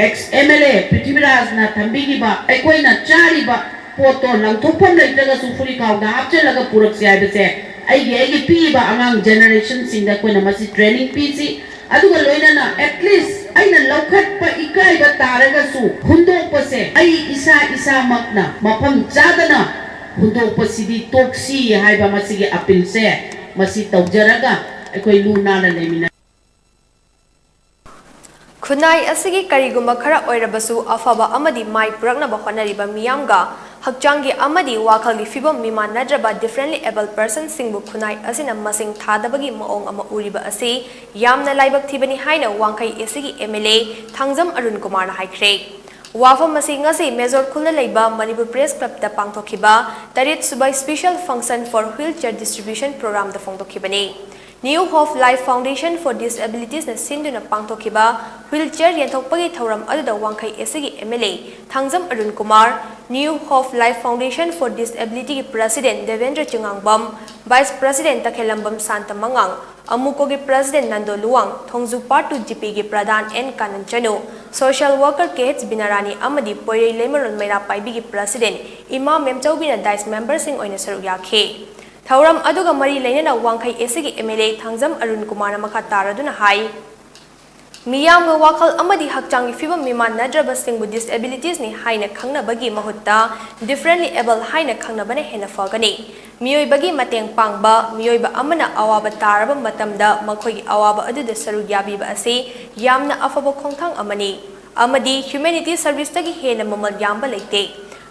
ꯑꯦꯛꯁ ꯑꯦꯝ ꯑꯦꯜ ꯑꯦ ꯄ꯭ꯔꯤꯊꯤꯕꯤꯔꯥꯖꯅ ꯊꯝꯕꯤꯈꯤꯕ ꯑꯩꯈꯣꯏꯅ ꯆꯥꯔꯤꯕ ꯄꯣꯠꯇꯣ ꯂꯪꯊꯣꯛꯐꯝ ꯂꯩꯇ꯭ꯔꯒꯁꯨ ꯐꯨꯔꯤꯈꯥꯎꯗ ꯍꯥꯞꯆꯤꯜꯂꯒ ꯄꯨꯔꯛꯁꯤ ꯍꯥꯏꯕꯁꯦ ꯑꯩꯒꯤ ꯑꯩꯒꯤ ꯄꯤꯔꯤꯕ ꯑꯉꯥꯡ generationꯁꯤꯡꯗ ꯑꯩꯈꯣꯏꯅ ꯃꯁꯤ training ꯄꯤꯁꯤ꯫ ꯑꯗꯨꯒ ꯂꯣꯏꯅꯅ at least ꯑꯩꯅ ꯂꯧꯈꯠꯄ ꯏꯀꯥꯏꯕ ꯇꯥꯔꯒꯁꯨ ꯍꯨꯟꯗꯣꯛꯄꯁꯦ ꯑꯩ ꯏꯁꯥ ꯏꯁꯥꯃꯛꯅ ꯃꯐꯝ ꯆꯥꯗꯅ ꯍꯨꯟꯗꯣꯛꯄꯁꯤꯗꯤ ꯇꯣꯛꯁꯤ ꯍꯥꯏꯕ ꯃꯁꯤꯒꯤ appealꯁꯦ ꯃꯁꯤ ꯇꯧꯖꯔꯒ ꯑꯩꯈꯣꯏ ꯂꯨ ꯅꯥꯟꯅ ꯂꯩꯃꯤꯟꯅ ꯈꯨꯟꯅꯥꯏ ꯑꯁꯤꯒꯤ ꯀꯔꯤꯒꯨꯝꯕ ꯈꯔ ꯑꯣꯏꯔꯕꯁꯨ ꯑꯐꯕ ꯑꯃꯗꯤ ꯃꯥꯏ ꯄꯨꯔꯛꯅꯕ ꯍꯣꯠꯅꯔꯤꯕ ꯃꯤꯌꯥꯝꯒ ꯍꯛꯆꯥꯡꯒꯤ ꯑꯃꯗꯤ ꯋꯥꯈꯜꯒꯤ ꯐꯤꯕꯝ ꯃꯤꯃꯥꯟꯅꯗ꯭ꯔꯕ differently abled personꯁꯤꯡꯕꯨ ꯈꯨꯟꯅꯥꯏ ꯑꯁꯤꯅ ꯃꯁꯤꯡ ꯊꯥꯗꯕꯒꯤ ꯃꯑꯣꯡ ꯑꯃ ꯎꯔꯤꯕ ꯑꯁꯤ ꯌꯥꯝꯅ ꯂꯥꯏꯕꯛ ꯊꯤꯕꯅꯤ ꯍꯥꯏꯅ ꯋꯥꯡꯈꯩ ꯑꯦꯁꯤꯒꯤ MLA ꯊꯥꯡꯖꯝ ꯑꯔꯨꯟ ꯀꯨꯃꯥꯔꯅ ꯍꯥꯏꯈ꯭ꯔꯦ꯫ ꯋꯥꯐꯝ ꯑꯁꯤ ꯉꯁꯤ ꯃꯦꯖꯣꯔ ꯈꯨꯜꯗ ꯂꯩꯕ ꯃꯅꯤꯄꯨꯔ Press Clubꯇ ꯄꯥꯡꯊꯣꯛꯈꯤꯕ ꯇꯔꯦꯠ ꯁꯨꯕ Special Function for Wheelchair Distribution Programꯗ ꯐꯣꯡꯗꯣꯛꯈꯤꯕꯅꯤ꯫ New Hope Life Foundation for Disabilitiesꯅ ꯁꯤꯟꯗꯨꯅ ꯄꯥꯡꯊꯣꯛꯈꯤꯕ wheelchair ꯌꯦꯟꯊꯣꯛꯄꯒꯤ ꯊꯧꯔꯝ ꯑꯗꯨꯗ ꯋꯥꯡꯈꯩ ꯑꯦꯁꯤꯒꯤ MLA Thangjam Arun Kumar, New Hope Life Foundation for Disabilityꯒꯤ President Debendra Chingangbam, Vice President Takhellambam Santa ꯃꯉꯥꯡ, ꯑꯃꯨꯀꯣꯒꯤ President Nando Luwang, Thongju Part Two GPꯒꯤ pradhan N Kananchanu, social worker K H Binarani ꯑꯃꯗꯤ ꯄꯣꯏꯔꯩ ꯂꯩꯃꯔꯣꯜ ꯃꯩꯔꯥ ꯄꯥꯏꯕꯤꯒꯤ President ꯏꯃꯥ ꯃꯦꯝꯆꯧꯕꯤꯅ dais memberꯁꯤꯡ ꯑꯣꯏꯅ ꯁꯔꯨꯛ ꯌꯥꯈꯤ꯫ ꯊꯧꯔꯝ ꯑꯗꯨꯒ ꯃꯔꯤ ꯂꯩꯅꯅ ꯋꯥꯡꯈꯩ ꯑꯦꯁꯤꯒꯤ MLA ꯊꯥꯡꯖꯝ ꯑꯔꯨꯟ ꯀꯨꯃꯥꯔꯅ ꯃꯈꯥ ꯇꯥꯔꯗꯨꯅ ꯍꯥꯏ, ꯃꯤꯌꯥꯝꯒ ꯋꯥꯈꯜ ꯑꯃꯗꯤ ꯍꯛꯆꯥꯡꯒꯤ ꯐꯤꯕꯝ ꯃꯤꯃꯥꯟꯅꯗ꯭ꯔꯕꯁꯤꯡꯕꯨ disabilitiesꯅꯤ ꯍꯥꯏꯅ ꯈꯪꯅꯕꯒꯤ ꯃꯍꯨꯠꯇ differently abled ꯍꯥꯏꯅ ꯈꯪꯅꯕꯅ ꯍꯦꯟꯅ ꯐꯒꯅꯤ꯫ ꯃꯤꯑꯣꯏꯕꯒꯤ ꯃꯇꯦꯡ ꯄꯥꯡꯕ, ꯃꯤꯑꯣꯏꯕ ꯑꯃꯅ ꯑꯋꯥꯕ ꯇꯥꯔꯕ ꯃꯇꯝꯗ ꯃꯈꯣꯏꯒꯤ ꯑꯋꯥꯕ ꯑꯗꯨꯗ ꯁꯔꯨꯛ ꯌꯥꯕꯤꯕ ꯑꯁꯤ ꯌꯥꯝꯅ ꯑꯐꯕ ꯈꯣꯡꯊꯥꯡ ꯑꯃꯅꯤ ꯑꯃꯗꯤ humanity serviceꯇꯒꯤ ꯍꯦꯟꯅ ꯃꯃꯜ ꯌꯥꯝꯕ ꯂꯩꯇꯦ꯫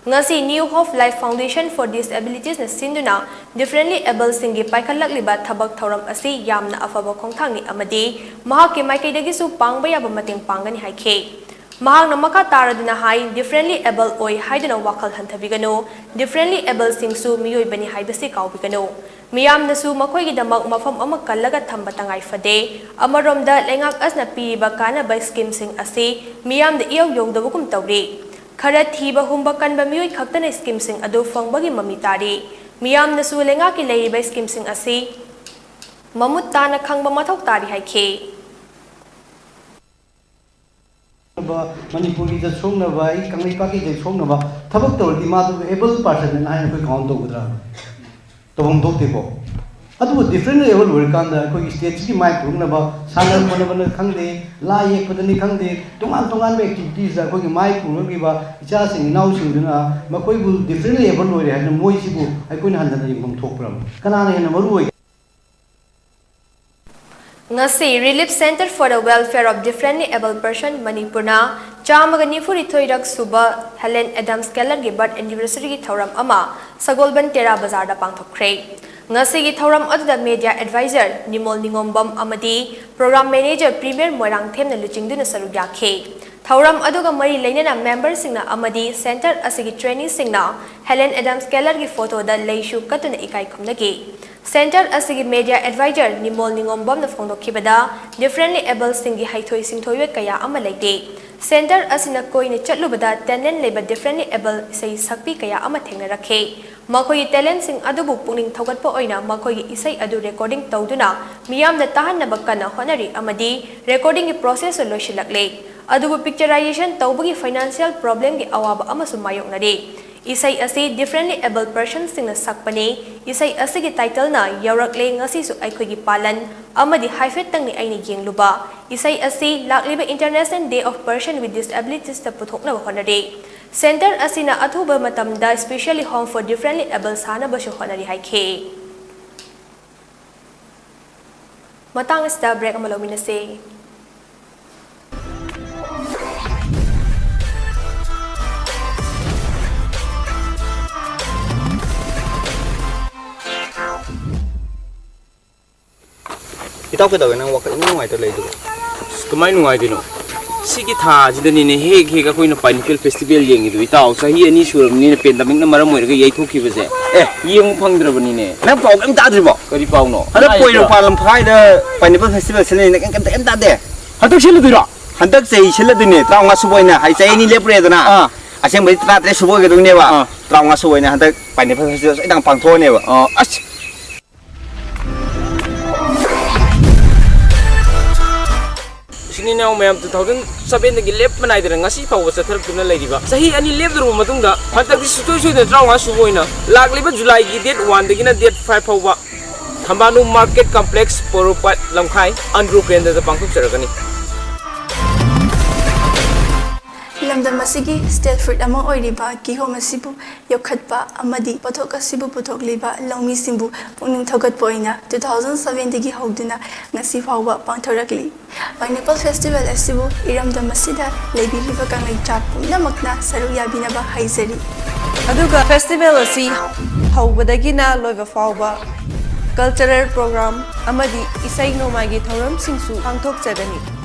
ꯉꯁꯤ New Hope Life Foundation for Disabilitiesꯅ ꯁꯤꯟꯗꯨꯅ differently abledꯁꯤꯡꯒꯤ ꯄꯥꯏꯈꯠꯂꯛꯂꯤꯕ ꯊꯕꯛ ꯊꯧꯔꯝ ꯑꯁꯤ ꯌꯥꯝꯅ ꯑꯐꯕ ꯈꯣꯡꯊꯥꯡꯅꯤ ꯑꯃꯗꯤ ꯃꯍꯥꯛꯀꯤ ꯃꯥꯏꯀꯩꯗꯒꯤꯁꯨ ꯄꯥꯡꯕ ꯌꯥꯕ ꯃꯇꯦꯡ ꯄꯥꯡꯒꯅꯤ ꯍꯥꯏꯈꯤ꯫ ꯃꯍꯥꯛꯅ ꯃꯈꯥ ꯇꯥꯔꯗꯨꯅ ꯍꯥꯏ, differently abled ꯑꯣꯏ ꯍꯥꯏꯗꯨꯅ ꯋꯥꯈꯜ ꯍꯟꯊꯕꯤꯒꯅꯨ, differently abledꯁꯤꯡꯁꯨ ꯃꯤꯑꯣꯏꯕꯅꯤ ꯍꯥꯏꯕꯁꯤ ꯀꯥꯎꯕꯤꯒꯅꯨ꯫ ꯃꯤꯌꯥꯝꯅꯁꯨ ꯃꯈꯣꯏꯒꯤꯗꯃꯛ ꯃꯐꯝ ꯑꯃ ꯀꯜꯂꯒ ꯊꯝꯕ ꯇꯉꯥꯏ ꯐꯗꯦ꯫ ꯑꯃꯔꯣꯝꯗ ꯂꯩꯉꯥꯛ ꯑꯁꯤꯅ ꯄꯤꯔꯤꯕ ꯀꯥꯟꯅꯕ schemeꯁꯤꯡ ꯑꯁꯤ ꯃꯤꯌꯥꯝꯗ ꯏꯌꯧ ꯌꯧꯗꯕꯒꯨꯝ ꯇꯧꯔꯤ꯫ ꯈꯔ ꯊꯤꯕ ꯍꯨꯝꯕ ꯀꯟꯕ ꯃꯤꯑꯣꯏ ꯈꯛꯇꯅ schemeꯁꯤꯡ ꯑꯗꯨ ꯐꯪꯕꯒꯤ ꯃꯃꯤ ꯇꯥꯔꯤ꯫ ꯃꯤꯌꯥꯝꯅꯁꯨ ꯂꯩꯉꯥꯛꯀꯤ ꯂꯩꯔꯤꯕ schemeꯁꯤꯡ ꯑꯁꯤ ꯃꯃꯨꯠ ꯇꯥꯅ ꯈꯪꯕ ꯃꯊꯧ ꯇꯥꯔꯤ ꯍꯥꯏꯈꯤ꯫ ꯃꯅꯤꯄꯨꯔꯒꯤ ꯖꯠ ꯁꯣꯛꯅꯕ, ꯑꯩ ꯀꯪꯂꯩꯄꯥꯛꯀꯤ ꯖꯠ ꯁꯣꯛꯅꯕ ꯊꯕꯛ ꯇꯧꯔꯗꯤ ꯃꯥꯗꯨ ꯑꯦꯕꯜ ꯄꯥꯔꯁꯟꯅꯦꯅ ꯍꯥꯏꯅ ꯑꯩꯈꯣꯏ ꯀꯥꯎꯟ ꯇꯧꯒꯗ꯭ꯔꯥ? ꯇꯧꯐꯝ ꯊꯣꯛꯇꯦꯀꯣ꯫ ꯑꯗꯨꯕꯨ ꯗꯤꯐ꯭ꯔꯦꯟꯂꯤ ꯑꯦꯕꯜ ꯑꯣꯏꯔꯀꯥꯟꯗ ꯑꯩꯈꯣꯏꯒꯤ ꯁ꯭ꯇꯦꯠꯁꯤꯒꯤ ꯃꯥꯏ ꯄꯨꯔꯛꯅꯕ ꯁꯥꯟꯅ ꯈꯣꯠꯅꯕꯅ ꯈꯪꯗꯦ, ꯂꯥꯏ ꯌꯦꯛꯄꯗꯅꯤ ꯈꯪꯗꯦ, ꯇꯣꯉꯥꯟ ꯇꯣꯉꯥꯟꯕ ꯑꯦꯛꯇꯤꯚꯤꯇꯤꯁꯇ ꯑꯩꯈꯣꯏꯒꯤ ꯃꯥꯏ ꯄꯨꯔꯛꯂꯤꯕ ꯏꯆꯥꯁꯤꯡ ꯏꯅꯥꯎꯁꯤꯡꯗꯨꯅ ꯃꯈꯣꯏꯕꯨ ꯗꯤꯐ꯭ꯔꯦꯟꯂꯤ ꯑꯦꯕꯜ ꯑꯣꯏꯔꯦ ꯍꯥꯏꯗꯅ ꯃꯣꯏꯁꯤꯕꯨ ꯑꯩꯈꯣꯏꯅ ꯍꯟꯊꯅ ꯌꯦꯡꯐꯝ ꯊꯣꯛꯄ꯭ꯔꯥ? ꯀꯅꯥꯅ ꯍꯦꯟꯅ ꯃꯔꯨ ꯑꯣꯏꯒꯦ? ꯉꯁꯤ Relief Centre for the Welfare of Differently Abled Person ꯃꯅꯤꯄꯨꯔꯅ ꯆꯥꯝꯃꯒ ꯅꯤꯐꯨꯅꯤꯊꯣꯏꯔꯛ ꯁꯨꯕ ꯍꯦꯂꯦꯟ ꯑꯦꯗꯝꯁ ꯀꯦꯂꯔꯒꯤ ꯕꯔꯊ ꯑꯦꯅꯤꯚꯔꯁꯔꯤꯒꯤ ꯊꯧꯔꯝ ꯑꯃ ꯁꯒꯣꯜꯕꯟ ꯇꯦꯔꯥ ꯕꯖꯥꯔꯗ ꯄꯥꯡꯊꯣꯛꯈ꯭ꯔꯦ꯫ ꯉꯁꯤꯒꯤ ꯊꯧꯔꯝ ꯑꯗꯨꯗ ꯃꯦꯗꯤꯌꯥ ꯑꯦꯗꯚꯥꯏꯖꯔ ꯅꯤꯃꯣꯜ ꯅꯤꯉꯣꯝꯕꯝ ꯑꯃꯗꯤ ꯄ꯭ꯔꯣꯒ꯭ꯔꯥꯝ ꯃꯦꯅꯦꯖꯔ ꯄ꯭ꯔꯤꯃꯤꯌꯔ ꯃꯣꯏꯔꯥꯡꯊꯦꯝꯅ ꯂꯨꯆꯤꯡꯗꯨꯅ ꯁꯔꯨꯛ ꯌꯥꯈꯤ꯫ ꯊꯧꯔꯝ ꯑꯗꯨꯒ ꯃꯔꯤ ꯂꯩꯅꯅ ꯃꯦꯝꯕꯔꯁꯤꯡꯅ ꯑꯃꯗꯤ ꯁꯦꯟꯇꯔ ꯑꯁꯤꯒꯤ ꯇ꯭ꯔꯦꯅꯤꯁꯤꯡꯅ ꯍꯦꯂꯦꯟ ꯑꯦꯗꯝꯁ ꯀꯦꯂꯔꯒꯤ ꯐꯣꯇꯣꯗ ꯂꯩꯁꯨ ꯀꯠꯇꯨꯅ ꯏꯀꯥꯏ ꯈꯨꯝꯅꯈꯤ꯫ ꯁꯦꯟꯇꯔ ꯑꯁꯤꯒꯤ ꯃꯦꯗꯤꯌꯥ ꯑꯦꯗꯚꯥꯏꯖꯔ ꯅꯤꯃꯣꯜ ꯅꯤꯉꯣꯝꯕꯝꯅ ꯐꯣꯡꯗꯣꯛꯈꯤꯕꯗ, ꯗꯤꯐ꯭ꯔꯦꯟꯂꯤ ꯑꯦꯕꯜꯁꯤꯡꯒꯤ ꯍꯩꯊꯣꯏ ꯁꯤꯡꯊꯣꯏꯕ ꯀꯌꯥ ꯑꯃ ꯂꯩꯇꯦ꯫ ꯁꯦꯟꯇꯔ ꯑꯁꯤꯅ ꯀꯣꯏꯅ ꯆꯠꯂꯨꯕꯗ ꯇꯦꯂꯦꯟ ꯂꯩꯕ ꯗꯤꯐ꯭ꯔꯦꯟꯂꯤ ꯑꯦꯕꯜ ꯏꯁꯩ ꯁꯛꯄꯤ ꯀꯌꯥ ꯑꯃ ꯊꯦꯡꯅꯔꯛꯈꯤ꯫ ꯃꯈꯣꯏꯒꯤ ꯇꯦꯂꯦꯟꯁꯤꯡ ꯑꯗꯨꯕꯨ ꯄꯨꯛꯅꯤꯡ ꯊꯧꯒꯠꯄ ꯑꯣꯏꯅ ꯃꯈꯣꯏꯒꯤ ꯏꯁꯩ ꯑꯗꯨ ꯔꯦꯀꯣꯔꯗꯤꯡ ꯇꯧꯗꯨꯅ ꯃꯤꯌꯥꯝꯗ ꯇꯥꯍꯟꯅꯕ ꯀꯟꯅ ꯍꯣꯠꯅꯔꯤ ꯑꯃꯗꯤ ꯔꯦꯀꯣꯔꯗꯤꯡꯒꯤ ꯄ꯭ꯔꯣꯁꯦꯁꯁꯨ ꯂꯣꯏꯁꯤꯜꯂꯛꯂꯦ꯫ ꯑꯗꯨꯕꯨ ꯄꯤꯛꯆꯔꯥꯏꯖꯦꯁꯟ ꯇꯧꯕꯒꯤ ꯐꯥꯏꯅꯥꯟꯁꯤꯌꯦꯜ ꯄ꯭ꯔꯣꯕ꯭ꯂꯦꯝꯒꯤ ꯑꯋꯥꯕ ꯑꯃꯁꯨ ꯃꯥꯌꯣꯛꯅꯔꯤ꯫ ꯏꯁꯩ ꯑꯁꯤ ꯗꯤꯐ꯭ꯔꯦꯟꯂꯤ ꯑꯦꯕꯜ ꯄꯔꯁꯟꯁꯤꯡꯅ ꯁꯛꯄꯅꯤ꯫ ꯏꯁꯩ ꯑꯁꯤꯒꯤ ꯇꯥꯏꯇꯜꯅ ꯌꯧꯔꯛꯂꯦ ꯉꯁꯤꯁꯨ ꯑꯩꯈꯣꯏꯒꯤ ꯄꯥꯂꯟ ꯑꯃꯗꯤ ꯍꯥꯏꯐꯦꯠꯇꯪꯅꯤ ꯑꯩꯅ ꯌꯦꯡꯂꯨꯕ꯫ ꯏꯁꯩ ꯑꯁꯤ ꯂꯥꯛꯂꯤꯕ International Day of Person with Disabilitiesꯇ ꯄꯨꯊꯣꯛꯅꯕ ꯍꯣꯠꯅꯔꯤ꯫ ꯁꯦꯟꯇꯔ ꯑꯁꯤꯅ ꯑꯊꯨꯕ ꯃꯇꯝꯗ Specially Home for Differently Abled ꯁꯥꯅꯕꯁꯨ ꯍꯣꯠꯅꯔꯤ ꯍꯥꯏꯈꯤ꯫ ꯃꯇꯥꯡ ꯑꯁꯤꯗ ꯕ꯭ꯔꯦꯛ ꯑꯃ ꯂꯧꯃꯤꯟꯅꯁꯤ꯫ ꯏꯇꯥꯎ, ꯀꯩꯗꯧꯋꯦ? ꯅꯪ ꯋꯥꯈꯜ ꯏꯅꯨꯡ ꯅꯨꯡꯉꯥꯏꯇ ꯂꯩꯗꯨꯕꯣ? ꯑꯁ, ꯀꯃꯥꯏ ꯅꯨꯡꯉꯥꯏꯗꯣꯏꯅꯣ? ꯁꯤꯒꯤ ꯊꯥꯁꯤꯗꯅꯤꯅꯦ ꯍꯦꯛ ꯍꯦꯛ ꯑꯩꯈꯣꯏꯅ Pineapple Festival ꯌꯦꯡꯉꯤꯗꯣ, ꯏꯇꯥꯎ꯫ ꯆꯍꯤ ꯑꯅꯤ ꯁꯨꯔꯕꯅꯤꯅ, pandemicꯅ ꯃꯔꯝ ꯑꯣꯏꯔꯒ ꯌꯩꯊꯣꯛꯈꯤꯕꯁꯦ꯫ ꯑꯦ, ꯌꯦꯡꯕ ꯐꯪꯗ꯭ꯔꯕꯅꯤꯅꯦ꯫ ꯅꯪ ꯄꯥꯎ ꯀꯩꯝ ꯇꯥꯗ꯭ꯔꯤꯕꯣ? ꯀꯔꯤ ꯄꯥꯎꯅꯣ? ꯍꯟꯗꯛ ꯀꯅꯥ ꯄꯣꯏꯔꯧ ꯌꯩꯕ꯭ꯔꯣ? ꯄꯥꯟ ꯂꯝꯈꯥꯏꯗ Pineapple Festival ꯁꯤꯟꯅꯤ, ꯅꯪ ꯀꯩꯝꯇ, ꯀꯩꯝ ꯇꯥꯗꯦ? ꯍꯟꯗꯛ ꯁꯤꯜꯂꯨꯗꯣꯏꯔꯣ? ꯍꯟꯗꯛ ꯆꯍꯤ ꯁꯤꯜꯂꯗꯣꯏꯅꯦ, ꯇꯔꯥꯃꯉꯥ ꯁꯨꯕ ꯑꯣꯏꯅ꯫ ꯍꯥꯏ, ꯆꯍꯤ ꯑꯅꯤ ꯂꯦꯞꯄꯨꯔꯦꯗꯅ꯫ ꯑꯥ꯫ ꯑꯁꯦꯡꯕꯗꯤ ꯇꯔꯥꯇꯔꯦꯠ ꯁꯨꯕ ꯑꯣꯏꯒꯗꯣꯏꯅꯦꯕ꯫ ꯑꯥ꯫ ꯇꯔꯥꯃꯉꯥ ꯁꯨꯕ ꯑꯣꯏꯅ ꯍꯟꯗꯛ Pineapple Festival ꯁꯣꯏꯗꯅ ꯄꯥꯡꯊꯣꯛꯑꯅꯦꯕ꯫ ꯑꯣ, ꯑꯁ꯫ ꯏꯅꯥꯎ ꯃꯌꯥꯝ, ꯇꯨ ꯊꯥꯎꯖꯟ ꯁꯕꯦꯟꯗꯒꯤ ꯂꯦꯞꯄ ꯅꯥꯏꯗꯅ ꯉꯁꯤ ꯐꯥꯎꯕ ꯆꯠꯊꯔꯛꯇꯨꯅ ꯂꯩꯔꯤꯕ ꯆꯍꯤ ꯑꯅꯤ ꯂꯦꯞꯂꯨꯔꯕ ꯃꯇꯨꯡꯗ ꯍꯟꯗꯛꯇꯤ ꯁꯨꯡꯁꯣꯏ ꯁꯣꯏꯗꯅ ꯇꯔꯥꯃꯉꯥ ꯁꯨꯕ ꯑꯣꯏꯅ ꯂꯥꯛꯂꯤꯕ ꯖꯨꯂꯥꯏꯒꯤ ꯗꯦꯠ ꯋꯥꯟꯗꯒꯤꯅ ꯗꯦꯠ ꯐꯥꯏꯚ ꯐꯥꯎꯕ ꯊꯝꯕꯥꯅꯨ ꯃꯥꯔꯀꯦꯠ ꯀꯝꯄ꯭ꯂꯦꯛꯁ, ꯄꯣꯔꯣꯝꯄꯥꯠ, ꯂꯝꯈꯥꯏ, ꯑꯟꯗ꯭ꯔꯣ ꯀꯦꯟꯗ꯭ꯔꯗ ꯄꯥꯡꯊꯣꯛꯆꯔꯒꯅꯤ꯫ ꯂꯝꯗꯝ ꯑꯁꯤꯒꯤ ꯁ꯭ꯇꯦꯠ ꯐ꯭ꯔꯨꯏꯠ ꯑꯃ ꯑꯣꯏꯔꯤꯕ ꯀꯤꯍꯣꯝ ꯑꯁꯤꯕꯨ ꯌꯣꯛꯈꯠꯄ ꯑꯃꯗꯤ ꯄꯣꯠꯊꯣꯛ ꯑꯁꯤꯕꯨ ꯄꯨꯊꯣꯛꯂꯤꯕ ꯂꯧꯃꯤꯁꯤꯡꯕꯨ ꯄꯨꯛꯅꯤꯡ ꯊꯧꯒꯠꯄ ꯑꯣꯏꯅ ꯇꯨ ꯊꯥꯎꯖꯟ ꯁꯕꯦꯟꯗꯒꯤ ꯍꯧꯗꯨꯅ ꯉꯁꯤ ꯐꯥꯎꯕ ꯄꯥꯡꯊꯣꯔꯛꯂꯤ꯫ Pineapple Festival ꯑꯁꯤꯕꯨ ꯏꯔꯝꯗꯝ ꯑꯁꯤꯗ ꯂꯩꯕꯤꯔꯤꯕ ꯀꯪꯂꯩꯆꯥ ꯄꯨꯝꯅꯃꯛꯅ ꯁꯔꯨꯛ ꯌꯥꯕꯤꯅꯕ ꯍꯥꯏꯖꯔꯤ꯫ ꯑꯗꯨꯒ ꯐꯦꯁꯇꯤꯚꯦꯜ ꯑꯁꯤ ꯍꯧꯕꯗꯒꯤꯅ ꯂꯣꯏꯕ ꯐꯥꯎꯕ ꯀꯜꯆꯔꯦꯜ ꯄ꯭ꯔꯣꯒ꯭ꯔꯥꯝ ꯑꯃꯗꯤ ꯏꯁꯩ ꯅꯣꯡꯃꯥꯏꯒꯤ ꯊꯧꯔꯝꯁꯤꯡꯁꯨ ꯄꯥꯡꯊꯣꯛꯆꯒꯅꯤ꯫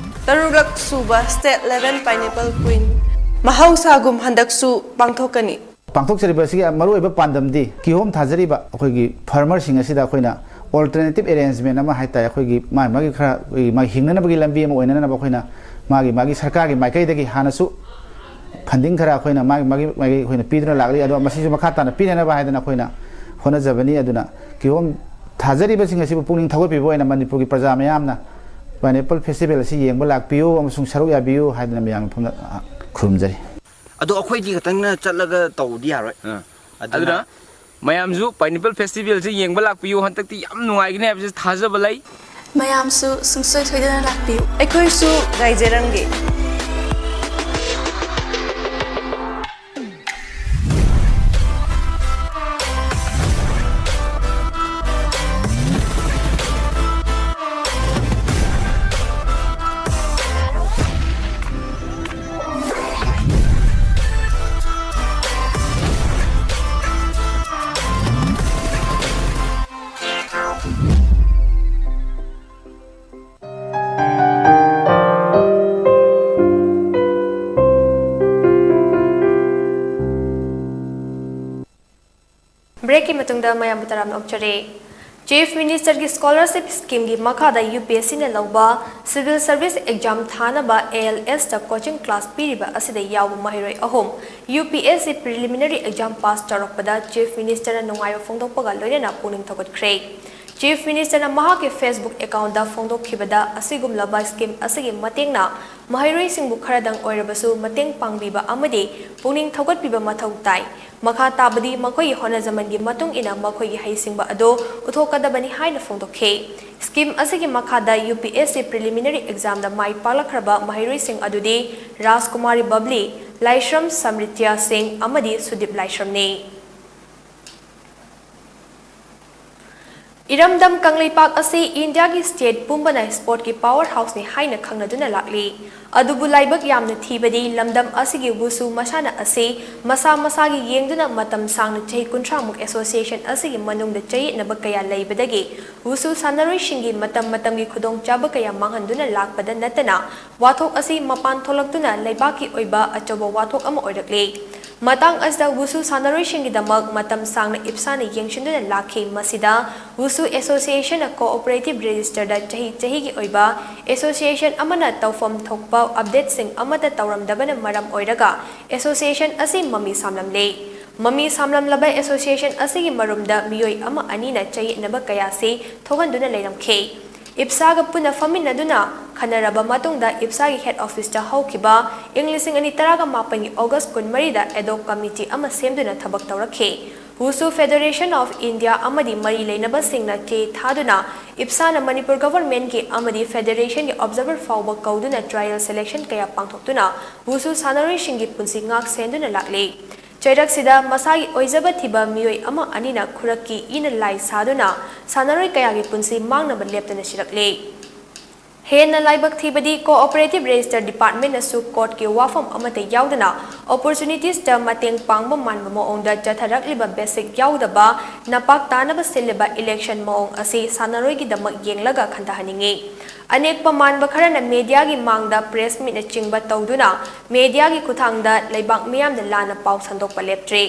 ꯇꯔꯨꯛꯂꯛ ꯁꯨꯕ ꯁ꯭ꯇꯦꯠ ꯂꯦꯚꯦꯜ ꯄꯥꯏꯅꯦꯄꯜ ꯀ꯭ꯋꯤꯟ ꯃꯍꯧꯁꯥꯒꯨꯝ ꯍꯟꯗꯛꯁꯨ ꯄꯥꯡꯊꯣꯛꯀꯅꯤ꯫ ꯄꯥꯡꯊꯣꯛꯆꯔꯤꯕ ꯑꯁꯤꯒꯤ ꯃꯔꯨꯑꯣꯏꯕ ꯄꯥꯟꯗꯝꯗꯤ ꯀꯤꯍꯣꯝ ꯊꯥꯖꯔꯤꯕ ꯑꯩꯈꯣꯏꯒꯤ ꯐꯥꯔꯃꯔꯁꯤꯡ ꯑꯁꯤꯗ ꯑꯩꯈꯣꯏꯅ alternative arrangement ꯑꯃ ꯍꯥꯏ ꯇꯥꯔꯦ, ꯑꯩꯈꯣꯏꯒꯤ ꯃꯥꯒꯤ ꯃꯥꯒꯤ ꯈꯔ ꯑꯩꯈꯣꯏꯒꯤ ꯃꯥꯒꯤ ꯍꯤꯡꯅꯅꯕꯒꯤ ꯂꯝꯕꯤ ꯑꯃ ꯑꯣꯏꯅꯅꯕ ꯑꯩꯈꯣꯏꯅ ꯃꯥꯒꯤ ꯃꯥꯒꯤ ꯁꯔꯀꯥꯔꯒꯤ ꯃꯥꯏꯀꯩꯗꯒꯤ ꯍꯥꯟꯅꯁꯨ ꯐꯟꯗꯤꯡ ꯈꯔ ꯑꯩꯈꯣꯏꯅ ꯃꯥꯒꯤ ꯃꯥꯒꯤ ꯃꯥꯒꯤ ꯑꯩꯈꯣꯏꯅ ꯄꯤꯗꯨꯅ ꯂꯥꯛꯂꯤ꯫ ꯑꯗꯣ ꯃꯁꯤꯁꯨ ꯃꯈꯥ ꯇꯥꯅ ꯄꯤꯅꯅꯕ ꯍꯥꯏꯗꯅ ꯑꯩꯈꯣꯏꯅ ꯍꯣꯠꯅꯖꯕꯅꯤ꯫ ꯑꯗꯨꯅ ꯀꯤꯍꯣꯝ ꯊꯥꯖꯔꯤꯕꯁꯤꯡ ꯑꯁꯤꯕꯨ ꯄꯨꯛꯅꯤꯡ ꯊꯧꯒꯠꯄꯤꯕ ꯑꯣꯏꯅ ꯃꯅꯤꯄꯨꯔꯒꯤ ꯄ꯭ꯔꯖꯥ ꯃꯌꯥꯝꯅ pineapple festival ꯑꯁꯤ ꯌꯦꯡꯕ ꯂꯥꯛꯄꯤꯌꯨ ꯑꯃꯁꯨꯡ ꯁꯔꯨꯛ ꯌꯥꯕꯤꯌꯨ ꯍꯥꯏꯗꯅ ꯃꯌꯥꯝꯒꯤ ꯃꯐꯝꯗ ꯈꯨꯔꯨꯝꯖꯔꯤ꯫ ꯑꯗꯣ ꯑꯩꯈꯣꯏꯗꯤ ꯈꯛꯇꯪꯅ ꯆꯠꯂꯒ ꯇꯧꯕꯗꯤ ꯌꯥꯔꯣꯏ꯫ ꯑꯗꯨꯅ ꯃꯌꯥꯝꯁꯨ pineapple festivalꯁꯦ ꯌꯦꯡꯕ ꯂꯥꯛꯄꯤꯌꯨ꯫ ꯍꯟꯗꯛꯇꯤ ꯌꯥꯝ ꯅꯨꯡꯉꯥꯏꯒꯅꯤ ꯍꯥꯏꯕꯁꯦ ꯊꯥꯖꯕ ꯂꯩ꯫ ꯃꯌꯥꯝꯁꯨ ꯁꯨꯡꯁꯣꯏ ꯁꯣꯏꯗꯅ ꯂꯥꯛꯄꯤꯌꯨ꯫ ꯑꯩꯈꯣꯏꯁꯨ ꯉꯥꯏꯖꯔꯝꯒꯦ꯫ ꯕ꯭ꯔꯦꯛꯀꯤ ꯃꯇꯨꯡꯗ ꯃꯌꯥꯝꯕꯨ ꯇꯔꯥꯝꯅ ꯑꯣꯛꯆꯔꯤ꯫ Chief Ministerꯒꯤ scholarship schemeꯒꯤ ꯃꯈꯥꯗ UPSCꯅ ꯂꯧꯕ civil service exam ꯊꯥꯅꯕ ALSꯇ coaching class ꯄꯤꯔꯤꯕ ꯑꯁꯤꯗ ꯌꯥꯎꯕ ꯃꯍꯩꯔꯣꯏ ꯑꯍꯨꯝ UPSC preliminary exam pass ꯇꯧꯔꯛꯄꯗ Chief Ministerꯅ ꯅꯨꯡꯉꯥꯏꯕ ꯐꯣꯡꯗꯣꯛꯄꯒ ꯂꯣꯏꯅꯅ ꯄꯨꯛꯅꯤꯡ ꯊꯧꯒꯠꯈ꯭ꯔꯦ꯫ Chief Minister ꯅ ꯃꯍꯥꯛꯀꯤ Facebook account ꯇ ꯐꯣꯡꯗꯣꯛꯈꯤꯕꯗ, ꯑꯁꯤꯒꯨꯝꯂꯕ scheme ꯑꯁꯤꯒꯤ ꯃꯇꯦꯡꯅ ꯃꯍꯩꯔꯣꯏꯁꯤꯡꯕꯨ ꯈꯔꯗꯪ ꯑꯣꯏꯔꯕꯁꯨ ꯃꯇꯦꯡ ꯄꯥꯡꯕꯤꯕ ꯑꯃꯗꯤ ꯄꯨꯛꯅꯤꯡ ꯊꯧꯒꯠꯄꯤꯕ ꯃꯊꯧ ꯇꯥꯏ꯫ ꯃꯈꯥ ꯇꯥꯕꯗꯤ ꯃꯈꯣꯏꯒꯤ ꯍꯣꯠꯅꯖꯃꯟꯒꯤ ꯃꯇꯨꯡ ꯏꯟꯅ ꯃꯈꯣꯏꯒꯤ ꯍꯩꯁꯤꯡꯕ ꯑꯗꯨ ꯎꯠꯊꯣꯛꯀꯗꯕꯅꯤ ꯍꯥꯏꯅ ꯐꯣꯡꯗꯣꯛꯈꯤ꯫ Scheme ꯑꯁꯤꯒꯤ ꯃꯈꯥꯗ U P S C preliminary exam ꯗ ꯃꯥꯏ ꯄꯥꯛꯂꯛꯈ꯭ꯔꯕ ꯃꯍꯩꯔꯣꯏꯁꯤꯡ ꯑꯗꯨꯗꯤ ꯔꯥꯖꯀꯨꯃꯥꯔꯤ ꯕꯕꯂꯤ, ꯂꯥꯏꯁ꯭ꯔꯝ ꯁꯝꯔꯤꯇ꯭ꯌ ꯁꯤꯡ ꯑꯃꯗꯤ ꯁꯨꯗꯤꯞ ꯂꯥꯏꯁ꯭ꯔꯝꯅꯤ꯫ ꯏꯔꯝꯗꯝ ꯀꯪꯂꯩꯄꯥꯛ ꯑꯁꯤ ꯏꯟꯗꯤꯌꯥꯒꯤ state ꯄꯨꯝꯕꯅ sport ꯀꯤ power house ꯅꯤ ꯍꯥꯏꯅ ꯈꯪꯅꯗꯨꯅ ꯂꯥꯛꯂꯤ꯫ ꯑꯗꯨꯕꯨ ꯂꯥꯏꯕꯛ ꯌꯥꯝꯅ ꯊꯤꯕꯗꯤ, ꯂꯝꯗꯝ ꯑꯁꯤꯒꯤ ꯋꯨꯁꯨ ꯃꯁꯥꯟꯅ ꯑꯁꯤ ꯃꯁꯥ ꯃꯁꯥꯒꯤ ꯌꯦꯡꯗꯨꯅ ꯃꯇꯝ ꯁꯥꯡꯅ, ꯆꯍꯤ ꯀꯨꯟꯊ꯭ꯔꯥ ꯃꯨꯛ association ꯑꯁꯤꯒꯤ ꯃꯅꯨꯡꯗ ꯆꯌꯦꯠꯅꯕ ꯀꯌꯥ ꯂꯩꯕꯗꯒꯤ ꯋꯨꯁꯨ ꯁꯥꯟꯅꯔꯣꯏꯁꯤꯡꯒꯤ ꯃꯇꯝ ꯃꯇꯝꯒꯤ ꯈꯨꯗꯣꯡꯆꯥꯕ ꯀꯌꯥ ꯃꯥꯡꯍꯟꯗꯨꯅ ꯂꯥꯛꯄꯗ ꯅꯠꯇꯅ, ꯋꯥꯊꯣꯛ ꯑꯁꯤ ꯃꯄꯥꯟ ꯊꯣꯛꯂꯛꯇꯨꯅ ꯂꯩꯕꯥꯛꯀꯤ ꯑꯣꯏꯕ ꯑꯆꯧꯕ ꯋꯥꯊꯣꯛ ꯑꯃ ꯑꯣꯏꯔꯛꯂꯤ꯫ ꯃꯇꯥꯡ ꯑꯁꯤꯗ ꯋꯨꯁꯨ ꯁꯥꯟꯅꯔꯣꯏꯁꯤꯡꯒꯤꯗꯃꯛ ꯃꯇꯝ ꯁꯥꯡꯅ ꯏꯞꯁꯥꯅ ꯌꯦꯡꯁꯤꯟꯗꯨꯅ ꯂꯥꯛꯈꯤ꯫ ꯃꯁꯤꯗ ꯋꯨꯁꯨ association ꯅ cooperative register ꯗ ꯆꯍꯤ ꯆꯍꯤꯒꯤ ꯑꯣꯏꯕ association ꯑꯃꯅ ꯇꯧꯐꯝ ꯊꯣꯛꯄ update ꯁꯤꯡ ꯑꯃꯠꯇ ꯇꯧꯔꯝꯗꯕꯅ ꯃꯔꯝ ꯑꯣꯏꯔꯒ association ꯑꯁꯤ ꯃꯃꯤ ꯁꯥꯝꯂꯝꯂꯦ꯫ ꯃꯃꯤ ꯁꯥꯝꯂꯝꯂꯕ association ꯑꯁꯤꯒꯤ ꯃꯔꯨꯝꯗ ꯃꯤꯑꯣꯏ ꯑꯃ ꯑꯅꯤꯅ ꯆꯌꯦꯠꯅꯕ ꯀꯌꯥꯁꯤ ꯊꯣꯛꯍꯟꯗꯨꯅ ꯂꯩꯔꯝꯈꯤ꯫ ꯏꯞꯁꯥꯒ ꯄꯨꯟꯅ ꯐꯝꯃꯤꯟꯅꯗꯨꯅ ꯈꯟꯅꯔꯕ ꯃꯇꯨꯡꯗ, ꯏꯞꯁꯥꯒꯤ head office ꯇ ꯍꯧꯈꯤꯕ ꯏꯪ ꯂꯤꯁꯤꯡ ꯑꯅꯤ ꯇꯔꯥꯃꯥꯄꯟꯒꯤ August ꯀꯨꯟꯃꯔꯤꯗ ad hoc committee ꯑꯃ ꯁꯦꯝꯗꯨꯅ ꯊꯕꯛ ꯇꯧꯔꯛꯈꯤ꯫ Wushu Federation of India ꯑꯃꯗꯤ ꯃꯔꯤ ꯂꯩꯅꯕꯁꯤꯡꯅ ꯆꯦ ꯊꯥꯗꯨꯅ, ꯏꯞꯁꯥꯅ ꯃꯅꯤꯄꯨꯔ government ꯀꯤ ꯑꯃꯗꯤ federation ꯒꯤ observer ꯐꯥꯎꯕ ꯀꯧꯗꯨꯅ trial selection ꯀꯌꯥ ꯄꯥꯡꯊꯣꯛꯇꯨꯅ ꯋꯨꯁꯨ ꯁꯥꯟꯅꯔꯣꯏꯁꯤꯡꯒꯤ ꯄꯨꯟꯁꯤ ꯉꯥꯛ ꯁꯦꯟꯗꯨꯅ ꯂꯥꯛꯂꯤ꯫ ꯆꯩꯔꯛꯁꯤꯗ ꯃꯁꯥꯒꯤ ꯑꯣꯏꯖꯕ ꯊꯤꯕ ꯃꯤꯑꯣꯏ ꯑꯃ ꯑꯅꯤꯅ ꯈꯨꯔꯛꯀꯤ ꯏꯅ ꯂꯥꯏ ꯁꯥꯗꯨꯅ ꯁꯥꯟꯅꯔꯣꯏ ꯀꯌꯥꯒꯤ ꯄꯨꯟꯁꯤ ꯃꯥꯡꯅꯕ ꯂꯦꯞꯇꯅ ꯁꯤꯔꯛꯂꯤ꯫ ꯍꯦꯟꯅ ꯂꯥꯏꯕꯛ ꯊꯤꯕꯗꯤ, cooperative register department ꯅꯁꯨ court ꯀꯤ ꯋꯥꯐꯝ ꯑꯃꯠꯇ ꯌꯥꯎꯗꯅ opportunities ꯇ ꯃꯇꯦꯡ ꯄꯥꯡꯕ ꯃꯥꯟꯕ ꯃꯑꯣꯡꯗ ꯆꯠꯊꯔꯛꯂꯤꯕ basic ꯌꯥꯎꯗꯕ ꯅꯄꯥꯛ ꯇꯥꯅꯕ ꯁꯤꯜꯂꯤꯕ election ꯃꯑꯣꯡ ꯑꯁꯤ ꯁꯥꯟꯅꯔꯣꯏꯒꯤꯗꯃꯛ ꯌꯦꯡꯂꯒ ꯈꯟꯊꯍꯟꯅꯤꯡꯏ꯫ ꯑꯅꯦꯛꯄ ꯃꯥꯟꯕ ꯈꯔꯅ media ꯒꯤ ꯃꯥꯡꯗ press meet ꯅꯆꯤꯡꯕ ꯇꯧꯗꯨꯅ media ꯒꯤ ꯈꯨꯠꯊꯥꯡꯗ ꯂꯩꯕꯥꯛ ꯃꯤꯌꯥꯝꯗ ꯂꯥꯟꯅ ꯄꯥꯎ ꯁꯟꯗꯣꯛꯄ ꯂꯦꯞꯇ꯭ꯔꯤ꯫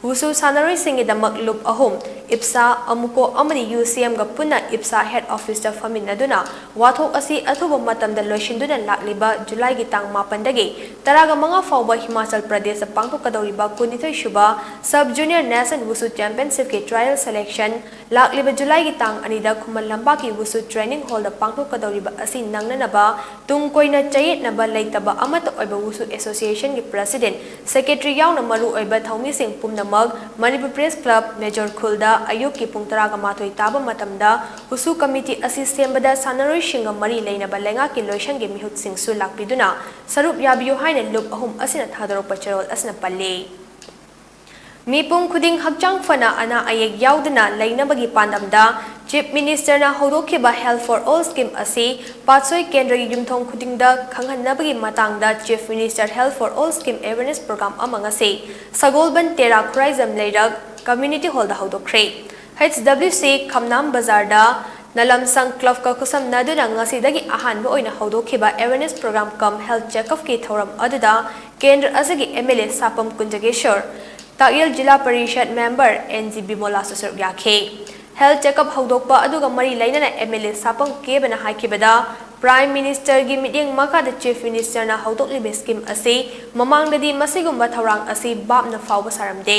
ꯋꯨꯁꯨ ꯁꯥꯟꯅꯔꯣꯏꯁꯤꯡꯒꯤꯗꯃꯛ ꯂꯨꯞ ꯑꯍꯨꯝ, ꯏꯞꯁꯥ, ꯑꯃꯨꯀꯣ ꯑꯃꯗꯤ ꯌꯨ ꯁꯤ ꯑꯦꯝꯒ ꯄꯨꯟꯅ ꯏꯞꯁꯥ ꯍꯦꯗ ꯑꯣꯐꯤꯁꯇ ꯐꯝꯃꯤꯟꯅꯗꯨꯅ ꯋꯥꯊꯣꯛ ꯑꯁꯤ ꯑꯊꯨꯕ ꯃꯇꯝꯗ ꯂꯣꯏꯁꯤꯟꯗꯨꯅ ꯂꯥꯛꯂꯤꯕ ꯖꯨꯂꯥꯏꯒꯤ ꯇꯥꯡ ꯃꯥꯄꯟꯗꯒꯤ ꯇꯔꯥꯒ ꯃꯉꯥ ꯐꯥꯎꯕ ꯍꯤꯃꯥꯆꯜ ꯄ꯭ꯔꯗꯦꯁꯇ ꯄꯥꯡꯊꯣꯛꯀꯗꯧꯔꯤꯕ ꯀꯨꯟꯅꯤꯊꯣꯏ ꯁꯨꯕ ꯁꯕ ꯖꯨꯅꯤꯌꯔ ꯅꯦꯁꯅꯦꯜ ꯋꯨꯁꯨ ꯆꯦꯝꯄꯤꯌꯟꯁꯤꯞꯀꯤ ꯇ꯭ꯔꯥꯌꯦꯜ ꯁꯦꯂꯦꯛꯁꯟ ꯂꯥꯛꯂꯤꯕ ꯖꯨꯂꯥꯏꯒꯤ ꯇꯥꯡ ꯑꯅꯤꯗ ꯈꯨꯃꯟ ꯂꯝꯄꯥꯛꯀꯤ ꯋꯨꯁꯨ ꯇ꯭ꯔꯦꯅꯤꯡ ꯍꯣꯜꯗ ꯄꯥꯡꯊꯣꯛꯀꯗꯧꯔꯤꯕ ꯑꯁꯤ ꯅꯪꯅꯅꯕ ꯇꯨꯡ ꯀꯣꯏꯅ ꯆꯌꯦꯠꯅꯕ ꯂꯩꯇꯕ ꯑꯃꯠꯇ ꯑꯣꯏꯕ ꯋꯨꯁꯨ ꯑꯦꯁꯣꯁꯤꯌꯦꯁꯟꯒꯤ ꯄ꯭ꯔꯁꯤꯗꯦꯟꯠ, ꯁꯦꯀ꯭ꯔꯦꯇꯔꯤ ꯌꯥꯎꯅ ꯃꯔꯨ ꯑꯣꯏꯕ ꯊꯧꯃꯤꯁꯤꯡ ꯄꯨꯝꯅꯃꯛ ꯃꯅꯤꯄꯨꯔ ꯄ꯭ꯔꯦꯁ ꯀ꯭ꯂꯕ, ꯃꯦꯖꯣꯔ ꯈꯨꯜꯗ ꯑꯌꯨꯛꯀꯤ ꯄꯨꯡ ꯇꯔꯥꯒ ꯃꯥꯊꯣꯏ ꯇꯥꯕ ꯃꯇꯝꯗ ꯋꯨꯁꯨ ꯀꯃꯤꯇꯤ ꯑꯁꯤ ꯁꯦꯝꯕꯗ ꯁꯥꯟꯅꯔꯣꯏꯁꯤꯡꯒ ꯃꯔꯤ ꯂꯩꯅꯕ ꯂꯩꯉꯥꯛꯀꯤ ꯂꯣꯏꯁꯪꯒꯤ ꯃꯤꯍꯨꯠꯁꯤꯡꯁꯨ ꯂꯥꯛꯄꯤꯗꯨꯅ ꯁꯔꯨꯛ ꯌꯥꯕꯤꯌꯨ ꯍꯥꯏꯅ ꯂꯨꯞ ꯑꯍꯨꯝ ꯑꯁꯤꯅ ꯊꯥꯗꯣꯔꯛꯄ ꯆꯦꯔꯣꯜ ꯑꯁꯤꯅ ꯄꯜꯂꯤ꯫ ꯃꯤꯄꯨꯝ ꯈꯨꯗꯤꯡ ꯍꯛꯆꯥꯡ ꯐꯅ ꯑꯅꯥ ꯑꯌꯦꯛ ꯌꯥꯎꯗꯅ ꯂꯩꯅꯕꯒꯤ ꯄꯥꯟꯗꯝꯗ chief ꯃꯤꯅꯤꯁꯇꯔꯅ ꯍꯧꯗꯣꯛꯈꯤꯕ Health for All scheme ꯑꯁꯤ ꯄꯥꯠꯁꯣꯏ ꯀꯦꯟꯗ꯭ꯔꯒꯤ ꯌꯨꯝꯊꯣꯡ ꯈꯨꯗꯤꯡꯗ ꯈꯪꯍꯟꯅꯕꯒꯤ ꯃꯇꯥꯡꯗ chief minister Health for All scheme awareness program ꯑꯃ ꯉꯁꯤ ꯁꯒꯣꯜꯕꯟ ꯇꯦꯔꯥ ꯈꯨꯔꯥꯏꯖꯝ ꯂꯩꯔꯛ ꯀꯝꯃ꯭ꯌꯨꯅꯤꯇꯤ ꯍꯣꯜꯗ ꯍꯧꯗꯣꯛꯈ꯭ꯔꯦ꯫ ꯍꯩꯆ ꯗꯕ꯭ꯂꯤꯌꯨ ꯁꯤ ꯈꯝꯅꯥꯝ ꯕꯖꯥꯔꯗ ꯅꯂꯝꯁꯪ ꯀ꯭ꯂꯕꯀ ꯈꯨꯠꯁꯝꯅꯗꯨꯅ ꯉꯁꯤꯗꯒꯤ ꯑꯍꯥꯟꯕ ꯑꯣꯏꯅ ꯍꯧꯗꯣꯛꯈꯤꯕ awareness program cum health check-upꯀꯤ ꯊꯧꯔꯝ ꯑꯗꯨꯗ ꯀꯦꯟꯗ꯭ꯔ ꯑꯁꯤꯒꯤ M L A Sapam Kunjakesor, Takyel zilla parishad member N G ꯕꯤꯃꯣꯂꯥꯁꯨ ꯁꯔꯨꯛ ꯌꯥꯈꯤ꯫ Health check-up ꯍꯧꯗꯣꯛꯄ ꯑꯗꯨꯒ ꯃꯔꯤ ꯂꯩꯅꯅ ꯑꯦꯝ ꯑꯦꯜ ꯑꯦ ꯁꯥꯄꯝ ꯀꯦꯕꯅ ꯍꯥꯏꯈꯤꯕꯗ, ꯄ꯭ꯔꯥꯏꯝ ꯃꯤꯅꯤꯁꯇꯔꯒꯤ ꯃꯤꯠꯌꯦꯡ ꯃꯈꯥꯗ ꯆꯤꯐ ꯃꯤꯅꯤꯁꯇꯔꯅ ꯍꯧꯗꯣꯛꯂꯤꯕ ꯁ꯭ꯀꯤꯝ ꯑꯁꯤ ꯃꯃꯥꯡꯗꯗꯤ ꯃꯁꯤꯒꯨꯝꯕ ꯊꯧꯔꯥꯡ ꯑꯁꯤ ꯚꯥꯞꯅ ꯐꯥꯎꯕ ꯁꯥꯔꯝꯗꯦ꯫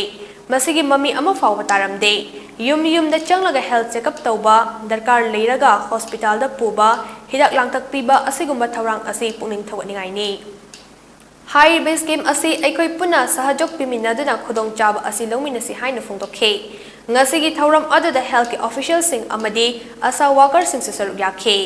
ꯃꯁꯤꯒꯤ ꯃꯃꯤ ꯑꯃ ꯐꯥꯎꯕ ꯇꯥꯔꯝꯗꯦ꯫ ꯌꯨꯝ ꯌꯨꯝꯗ ꯆꯪꯂꯒ health check-up ꯇꯧꯕ, ꯗꯔꯀꯥꯔ ꯂꯩꯔꯒ ꯍꯣꯁꯄꯤꯇꯥꯜꯗ ꯄꯨꯕ, ꯍꯤꯗꯥꯛ ꯂꯥꯡꯊꯛ ꯄꯤꯕ ꯑꯁꯤꯒꯨꯝꯕ ꯊꯧꯔꯥꯡ ꯑꯁꯤ ꯄꯨꯛꯅꯤꯡ ꯊꯧꯒꯠꯅꯤꯡꯉꯥꯏꯅꯤ꯫ ꯍꯥꯏꯔꯤꯕ ꯁ꯭ꯀꯤꯝ ꯑꯁꯤ ꯑꯩꯈꯣꯏ ꯄꯨꯟꯅ ꯁꯍꯖꯣꯛ ꯄꯤꯃꯤꯟꯅꯗꯨꯅ ꯈꯨꯗꯣꯡꯆꯥꯕ ꯑꯁꯤ ꯂꯧꯃꯤꯟꯅꯁꯤ ꯍꯥꯏꯅ ꯐꯣꯡꯗꯣꯛꯈꯤ꯫ ꯉꯁꯤꯒꯤ ꯊꯧꯔꯝ ꯑꯗꯨꯗ healthꯀꯤ officialꯁꯤꯡ ꯑꯃꯗꯤ ASHA workerꯁꯤꯡꯁꯨ ꯁꯔꯨꯛ ꯌꯥꯈꯤ꯫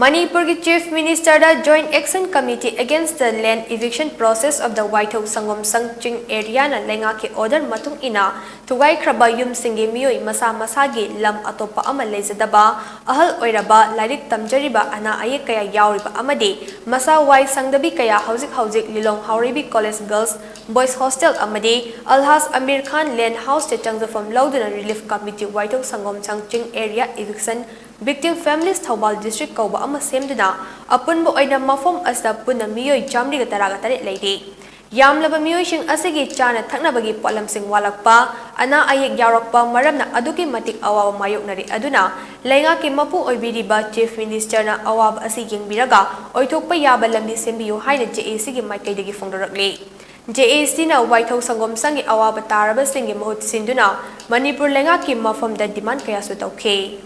ꯃꯅꯤꯄꯨꯔꯒꯤ Chief Ministerꯗ Joint Action Committee against the land eviction process of the ꯋꯥꯏꯊꯧ ꯁꯪꯒꯣꯝ ꯁꯪ ꯆꯤꯡ areaꯅ ꯂꯩꯉꯥꯛꯀꯤ order ꯃꯇꯨꯡ ꯏꯟꯅ ꯊꯨꯒꯥꯏꯈ꯭ꯔꯕ ꯌꯨꯝꯁꯤꯡꯒꯤ ꯃꯤꯑꯣꯏ ꯃꯁꯥ ꯃꯁꯥꯒꯤ ꯂꯝ ꯑꯇꯣꯞꯄ ꯑꯃ ꯂꯩꯖꯗꯕ, ꯑꯍꯜ ꯑꯣꯏꯔꯕ, ꯂꯥꯏꯔꯤꯛ ꯇꯝꯖꯔꯤꯕ, ꯑꯅꯥ ꯑꯌꯦꯛ ꯀꯌꯥ ꯌꯥꯎꯔꯤꯕ ꯑꯃꯗꯤ ꯃꯁꯥ ꯋꯥꯏ ꯁꯪꯗꯕꯤ ꯀꯌꯥ ꯍꯧꯖꯤꯛ ꯍꯧꯖꯤꯛ ꯂꯤꯂꯣꯡ ꯍꯥꯎꯔꯩꯕꯤ College Girls Boys Hostel ꯑꯃꯗꯤ Alhaj Amir Khan Land Houseꯇ ꯆꯪꯖꯐꯝ ꯂꯧꯗꯨꯅ Relief Committee ꯋꯥꯏꯊꯧ ꯁꯪꯒꯣꯝ ꯁꯪ ꯆꯤꯡ area eviction victim families Thoubal district ꯀꯧꯕ ꯑꯃ ꯁꯦꯝꯗꯨꯅ ꯑꯄꯨꯟꯕ ꯑꯣꯏꯅ ꯃꯐꯝ ꯑꯁꯤꯗ ꯄꯨꯟꯅ ꯃꯤꯑꯣꯏ ꯆꯥꯃꯔꯤꯒ ꯇꯔꯥꯒ ꯇꯔꯦꯠ ꯂꯩꯔꯤ꯫ ꯌꯥꯝꯂꯕ ꯃꯤꯑꯣꯏꯁꯤꯡ ꯑꯁꯤꯒꯤ ꯆꯥꯅ ꯊꯛꯅꯕꯒꯤ ꯄꯣꯠꯂꯝꯁꯤꯡ ꯋꯥꯠꯂꯛꯄ, ꯑꯅꯥ ꯑꯌꯦꯛ ꯌꯥꯎꯔꯛꯄ ꯃꯔꯝꯅ ꯑꯗꯨꯛꯀꯤ ꯃꯇꯤꯛ ꯑꯋꯥꯕ ꯃꯥꯌꯣꯛꯅꯔꯦ꯫ ꯑꯗꯨꯅ ꯂꯩꯉꯥꯛꯀꯤ ꯃꯄꯨ ꯑꯣꯏꯕꯤꯔꯤꯕ Chief Minister ꯅ ꯑꯋꯥꯕ ꯑꯁꯤ ꯌꯦꯡꯕꯤꯔꯒ ꯑꯣꯏꯊꯣꯛꯄ ꯌꯥꯕ ꯂꯝꯕꯤ ꯁꯦꯝꯕꯤꯌꯨ ꯍꯥꯏꯅ J A C ꯒꯤ ꯃꯥꯏꯀꯩꯗꯒꯤ ꯐꯣꯡꯗꯣꯔꯛꯂꯤ꯫ J A C ꯅ ꯋꯥꯏꯊꯧ ꯁꯪꯒꯣꯝ ꯁꯪꯒꯤ ꯑꯋꯥꯕ ꯇꯥꯔꯕꯁꯤꯡꯒꯤ ꯃꯍꯨꯠ ꯁꯤꯟꯗꯨꯅ ꯃꯅꯤꯄꯨꯔ ꯂꯩꯉꯥꯛꯀꯤ ꯃꯐꯝꯗ demand ꯀꯌꯥꯁꯨ ꯇꯧꯈꯤ꯫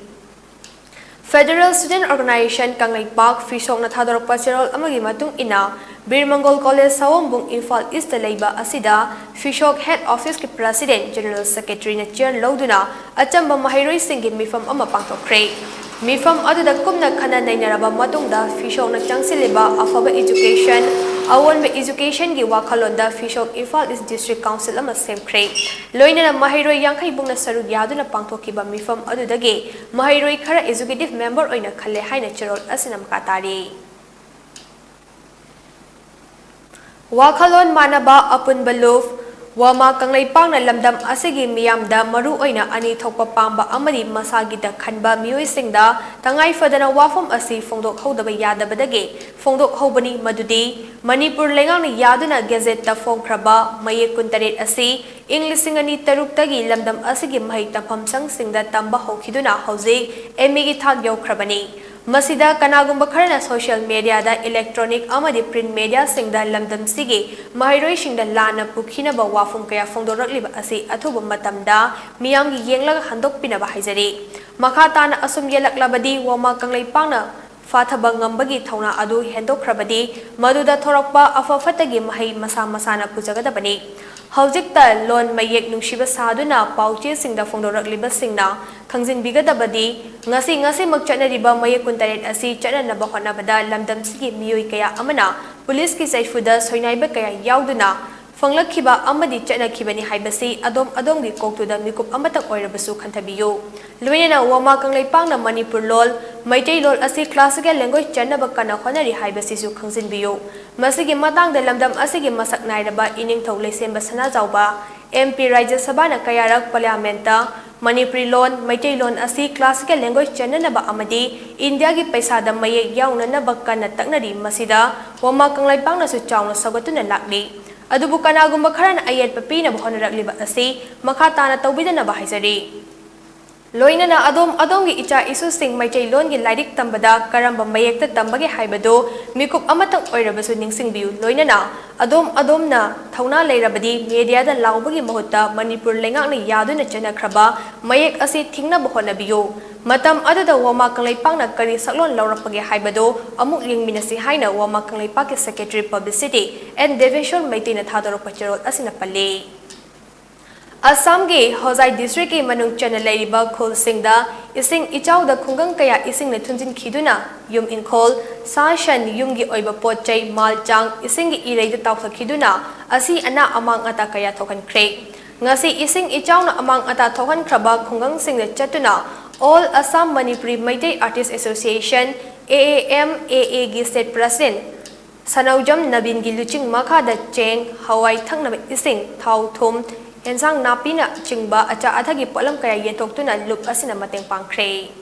Federal Student Organisation ꯀꯪꯂꯩꯄꯥꯛ ꯐꯤꯁꯣꯛꯅ ꯊꯥꯗꯣꯔꯛꯄ ꯆꯦꯔꯣꯜ ꯑꯃꯒꯤ ꯃꯇꯨꯡ ꯏꯟꯅ, ꯕꯤꯔ ꯃꯪꯒꯣꯜ ꯀꯣꯂꯦꯖ ꯁꯑꯣꯝꯕꯨꯡ, ꯏꯝꯐꯥꯜ ꯏꯁꯇ ꯂꯩꯕ ꯑꯁꯤꯗ ꯐꯤꯁꯣꯛ Head Office ꯀꯤ President, General Secretary ꯅ chair ꯂꯧꯗꯨꯅ ꯑꯆꯝꯕ ꯃꯍꯩꯔꯣꯏꯁꯤꯡꯒꯤ ꯃꯤꯐꯝ ꯑꯃ ꯄꯥꯡꯊꯣꯛꯈ꯭ꯔꯦ꯫ ꯃꯤꯐꯝ ꯑꯗꯨꯗ ꯀꯨꯞꯅ ꯈꯟꯅ ꯅꯩꯅꯔꯕ ꯃꯇꯨꯡꯗ, ꯐꯤꯁꯣꯛꯅ ꯆꯪꯁꯤꯜꯂꯤꯕ ꯑꯐꯕ education, ꯑꯑꯣꯟꯕ education ꯒꯤ ꯋꯥꯈꯜꯂꯣꯟꯗ ꯐꯤꯁꯣꯛ ꯏꯝꯐꯥꯜ ꯏꯁ District Council ꯑꯃ ꯁꯦꯝꯈ꯭ꯔꯦ꯫ ꯂꯣꯏꯅꯅ ꯃꯍꯩꯔꯣꯏ ꯌꯥꯡꯈꯩ ꯃꯨꯛꯅ ꯁꯔꯨꯛ ꯌꯥꯗꯨꯅ ꯄꯥꯡꯊꯣꯛꯈꯤꯕ ꯃꯤꯐꯝ ꯑꯗꯨꯗꯒꯤ ꯃꯍꯩꯔꯣꯏ ꯈꯔ executive member ꯑꯣꯏꯅ ꯈꯜꯂꯦ ꯍꯥꯏꯅ ꯆꯦꯔꯣꯜ ꯑꯁꯤꯅ ꯃꯈꯥ ꯇꯥꯔꯤ꯫ ꯋꯥꯈꯜꯂꯣꯟ ꯃꯥꯟꯅꯕ ꯑꯄꯨꯟꯕ ꯂꯨꯞ꯫ ꯋꯥꯃꯥ ꯀꯪꯂꯩꯄꯥꯛꯅ ꯂꯝꯗꯝ ꯑꯁꯤꯒꯤ ꯃꯤꯌꯥꯝꯗ ꯃꯔꯨ ꯑꯣꯏꯅ ꯑꯅꯤ ꯊꯣꯛꯄ ꯄꯥꯝꯕ ꯑꯃꯗꯤ ꯃꯁꯥꯒꯤꯗ ꯈꯟꯕ ꯃꯤꯑꯣꯏꯁꯤꯡꯗ ꯇꯉꯥꯏ ꯐꯗꯅ ꯋꯥꯐꯝ ꯑꯁꯤ ꯐꯣꯡꯗꯣꯛꯍꯧꯗꯕ ꯌꯥꯗꯕꯗꯒꯤ ꯐꯣꯡꯗꯣꯛꯍꯧꯕꯅꯤ, ꯃꯗꯨꯗꯤ ꯃꯅꯤꯄꯨꯔ ꯂꯩꯉꯥꯛꯅ ꯌꯥꯗꯨꯅ gazette ꯇ ꯐꯣꯡꯈ꯭ꯔꯕ ꯃꯌꯦꯛ ꯀꯨꯟꯇꯔꯦꯠ ꯑꯁꯤ ꯏꯪ ꯂꯤꯁꯤꯡ ꯑꯅꯤ ꯇꯔꯨꯛꯇꯒꯤ ꯂꯝꯗꯝ ꯑꯁꯤꯒꯤ ꯃꯍꯩ ꯇꯝꯐꯝ ꯁꯪꯁꯤꯡꯗ ꯇꯝꯕ ꯍꯧꯈꯤꯗꯨꯅ ꯍꯧꯖꯤꯛ M A ꯒꯤ ꯊꯥꯛ ꯌꯧꯈ꯭ꯔꯕꯅꯤ꯫ ꯃꯁꯤꯗ ꯀꯅꯥꯒꯨꯝꯕ ꯈꯔꯅ social media ꯗ, electronic ꯑꯃꯗꯤ print media ꯁꯤꯡꯗ ꯂꯝꯗꯝꯁꯤꯒꯤ ꯃꯍꯩꯔꯣꯏꯁꯤꯡꯗ ꯂꯥꯟꯅ ꯄꯨꯈꯤꯅꯕ ꯋꯥꯐꯝ ꯀꯌꯥ ꯐꯣꯡꯗꯣꯔꯛꯂꯤꯕ ꯑꯁꯤ ꯑꯊꯨꯕ ꯃꯇꯝꯗ ꯃꯤꯌꯥꯝꯒꯤ ꯌꯦꯡꯂꯒ ꯍꯟꯗꯣꯛꯄꯤꯅꯕ ꯍꯥꯏꯖꯔꯤ꯫ ꯃꯈꯥ ꯇꯥꯅ ꯑꯁꯨꯝ ꯌꯦꯜꯂꯛꯂꯕꯗꯤ ꯋꯥꯃꯥ ꯀꯪꯂꯩꯄꯥꯛꯅ ꯐꯥꯊꯕ ꯉꯝꯕꯒꯤ ꯊꯧꯅꯥ ꯑꯗꯨ ꯍꯦꯟꯗꯣꯛꯈ꯭ꯔꯕꯗꯤ, ꯃꯗꯨꯗ ꯊꯣꯔꯛꯄ ꯑꯐ ꯐꯠꯇꯒꯤ ꯃꯍꯩ ꯃꯁꯥ ꯃꯁꯥꯅ ꯄꯨꯖꯒꯗꯕꯅꯤ꯫ ꯍꯧꯖꯤꯛꯇ ꯂꯣꯟ ꯃꯌꯦꯛ ꯅꯨꯡꯁꯤꯕ ꯁꯥꯗꯨꯅ ꯄꯥꯎꯆꯦꯁꯤꯡꯗ ꯐꯣꯡꯗꯣꯔꯛꯂꯤꯕꯁꯤꯡꯅ ꯈꯪꯖꯤꯟꯕꯤꯒꯗꯕꯗꯤ, ꯉꯁꯤ ꯉꯁꯤꯃꯛ ꯆꯠꯅꯔꯤꯕ ꯃꯌꯦꯛ ꯀꯨꯟꯇꯔꯦꯠ ꯑꯁꯤ ꯆꯠꯅꯅꯕ ꯍꯣꯠꯅꯕꯗ ꯂꯝꯗꯝꯁꯤꯒꯤ ꯃꯤꯑꯣꯏ ꯀꯌꯥ ꯑꯃꯅ ꯄꯨꯂꯤꯁꯀꯤ ꯆꯩꯐꯨꯗ ꯁꯣꯏꯅꯥꯏꯕ ꯀꯌꯥ ꯌꯥꯎꯗꯨꯅ ꯐꯪꯂꯛꯈꯤꯕ ꯑꯃꯗꯤ ꯆꯠꯅꯈꯤꯕꯅꯤ ꯍꯥꯏꯕꯁꯤ ꯑꯗꯣꯝ ꯑꯗꯣꯝꯒꯤ ꯀꯣꯛꯇꯨꯗ ꯃꯤꯀꯨꯞ ꯑꯃꯇꯪ ꯑꯣꯏꯔꯕꯁꯨ ꯈꯟꯊꯕꯤꯌꯨ꯫ ꯂꯣꯏꯅꯅ ꯋꯥꯃꯥ ꯀꯪꯂꯩꯄꯥꯛꯅ ꯃꯅꯤꯄꯨꯔ ꯂꯣꯜ, ꯃꯩꯇꯩꯂꯣꯟ ꯑꯁꯤ classical language ꯆꯟꯅꯕ ꯀꯟꯅ ꯍꯣꯠꯅꯔꯤ ꯍꯥꯏꯕꯁꯤꯁꯨ ꯈꯪꯖꯤꯟꯕꯤꯌꯨ꯫ ꯃꯁꯤꯒꯤ ꯃꯇꯥꯡꯗ ꯂꯝꯗꯝ ꯑꯁꯤꯒꯤ ꯃꯁꯛ ꯅꯥꯏꯔꯕ ꯏꯅꯤꯡꯊꯧ ꯂꯩꯁꯦꯝꯕ ꯁꯅꯥꯖꯥꯎꯕ, M P, ꯔꯥꯖ꯭ꯌ ꯁꯚꯥꯅ ꯀꯌꯥꯔꯛ Parliament ꯇ ꯃꯅꯤꯄꯨꯔꯤ ꯂꯣꯟ, ꯃꯩꯇꯩꯂꯣꯟ ꯑꯁꯤ classical language ꯆꯟꯅꯅꯕ ꯑꯃꯗꯤ ꯏꯟꯗꯤꯌꯥꯒꯤ ꯄꯩꯁꯥꯗ ꯃꯌꯦꯛ ꯌꯥꯎꯅꯅꯕ ꯀꯟꯅ ꯇꯛꯅꯔꯤ꯫ ꯃꯁꯤꯗ ꯋꯥꯃꯥ ꯀꯪꯂꯩꯄꯥꯛꯅꯁꯨ ꯆꯥꯎꯅ ꯁꯧꯒꯠꯇꯨꯅ ꯂꯥꯛꯂꯤ꯫ ꯑꯗꯨꯕꯨ ꯀꯅꯥꯒꯨꯝꯕ ꯈꯔꯅ ꯑꯌꯦꯠꯄ ꯄꯤꯅꯕ ꯍꯣꯠꯅꯔꯛꯂꯤꯕ ꯑꯁꯤ ꯃꯈꯥ ꯇꯥꯅ ꯇꯧꯕꯤꯗꯅꯕ ꯍꯥꯏꯖꯔꯤ꯫ ꯂꯣꯏꯅꯅ ꯑꯗꯣꯝ ꯑꯗꯣꯝꯒꯤ ꯏꯆꯥ ꯏꯁꯨꯁꯤꯡ ꯃꯩꯇꯩꯂꯣꯟꯒꯤ ꯂꯥꯏꯔꯤꯛ ꯇꯝꯕꯗ ꯀꯔꯝꯕ ꯃꯌꯦꯛꯇ ꯇꯝꯕꯒꯦ ꯍꯥꯏꯕꯗꯨ ꯃꯤꯀꯨꯞ ꯑꯃꯇꯪ ꯑꯣꯏꯔꯕꯁꯨ ꯅꯤꯡꯁꯤꯡꯕꯤꯌꯨ꯫ ꯂꯣꯏꯅꯅ ꯑꯗꯣꯝ ꯑꯗꯣꯝꯅ ꯊꯧꯅꯥ ꯂꯩꯔꯕꯗꯤ ꯃꯦꯗꯤꯌꯥꯗ ꯂꯥꯎꯕꯒꯤ ꯃꯍꯨꯠꯇ ꯃꯅꯤꯄꯨꯔ ꯂꯩꯉꯥꯛꯅ ꯌꯥꯗꯨꯅ ꯆꯠꯅꯈ꯭ꯔꯕ ꯃꯌꯦꯛ ꯑꯁꯤ ꯊꯤꯡꯅꯕ ꯍꯣꯠꯅꯕꯤꯌꯨ꯫ ꯃꯇꯝ ꯑꯗꯨꯗ ꯋꯥꯃꯥ ꯀꯪꯂꯩꯄꯥꯛꯅ ꯀꯔꯤ ꯁꯛꯂꯣꯟ ꯂꯧꯔꯛꯄꯒꯦ ꯍꯥꯏꯕꯗꯨ ꯑꯃꯨꯛ ꯌꯦꯡꯃꯤꯟꯅꯁꯤ ꯍꯥꯏꯅ ꯋꯥꯃꯥ ꯀꯪꯂꯩꯄꯥꯛꯀꯤ Secretary Publicity N ꯗꯦꯕꯦꯁꯣꯔ ꯃꯩꯇꯩꯅ ꯊꯥꯗꯣꯔꯛꯄ ꯆꯦꯔꯣꯜ ꯑꯁꯤꯅ ꯄꯜꯂꯤ꯫ ꯑꯁꯥꯝꯒꯤ ꯍꯣꯖꯥꯏ district ꯀꯤ ꯃꯅꯨꯡ ꯆꯟꯅ ꯂꯩꯔꯤꯕ ꯈꯨꯜꯁꯤꯡꯗ ꯏꯁꯤꯡ ꯏꯆꯥꯎꯗ ꯈꯨꯡꯒꯪ ꯀꯌꯥ ꯏꯁꯤꯡꯅ ꯊꯨꯝꯖꯤꯟꯈꯤꯗꯨꯅ ꯌꯨꯝ ꯏꯪꯈꯣꯜ, ꯁꯥ ꯁꯟ, ꯌꯨꯝꯒꯤ ꯑꯣꯏꯕ ꯄꯣꯠ ꯆꯩ, ꯃꯥꯜ ꯆꯥꯡ ꯏꯁꯤꯡꯒꯤ ꯏꯔꯩꯗ ꯇꯥꯎꯊꯈꯤꯗꯨꯅ ꯑꯁꯤ ꯑꯅꯥ ꯑꯃꯥꯡ ꯑꯇꯥ ꯀꯌꯥ ꯊꯣꯛꯍꯟꯈ꯭ꯔꯦ꯫ ꯉꯁꯤ ꯏꯁꯤꯡ ꯏꯆꯥꯎꯅ ꯑꯃꯥꯡ ꯑꯇꯥ ꯊꯣꯛꯍꯟꯈ꯭ꯔꯕ ꯈꯨꯡꯒꯪꯁꯤꯡꯗ ꯆꯠꯇꯨꯅ All Assam Manipuri Meitei Artists Association, A A M A A ꯒꯤ state president ꯁꯅꯧꯖꯝ ꯅꯕꯤꯟꯒꯤ ꯂꯨꯆꯤꯡ ꯃꯈꯥꯗ ꯆꯦꯡ, ꯍꯋꯥꯏ, ꯊꯛꯅꯕ ꯏꯁꯤꯡ, ꯊꯥꯎ, ꯊꯨꯝ, ꯑꯦꯟꯁꯥꯡ ꯅꯥꯄꯤꯅꯆꯤꯡꯕ ꯑꯆꯥ ꯑꯊꯛꯀꯤ ꯄꯣꯠꯂꯝ ꯀꯌꯥ ꯌꯦꯟꯊꯣꯛꯇꯨꯅ ꯂꯨꯞ ꯑꯁꯤꯅ ꯃꯇꯦꯡ ꯄꯥꯡꯈ꯭ꯔꯦ꯫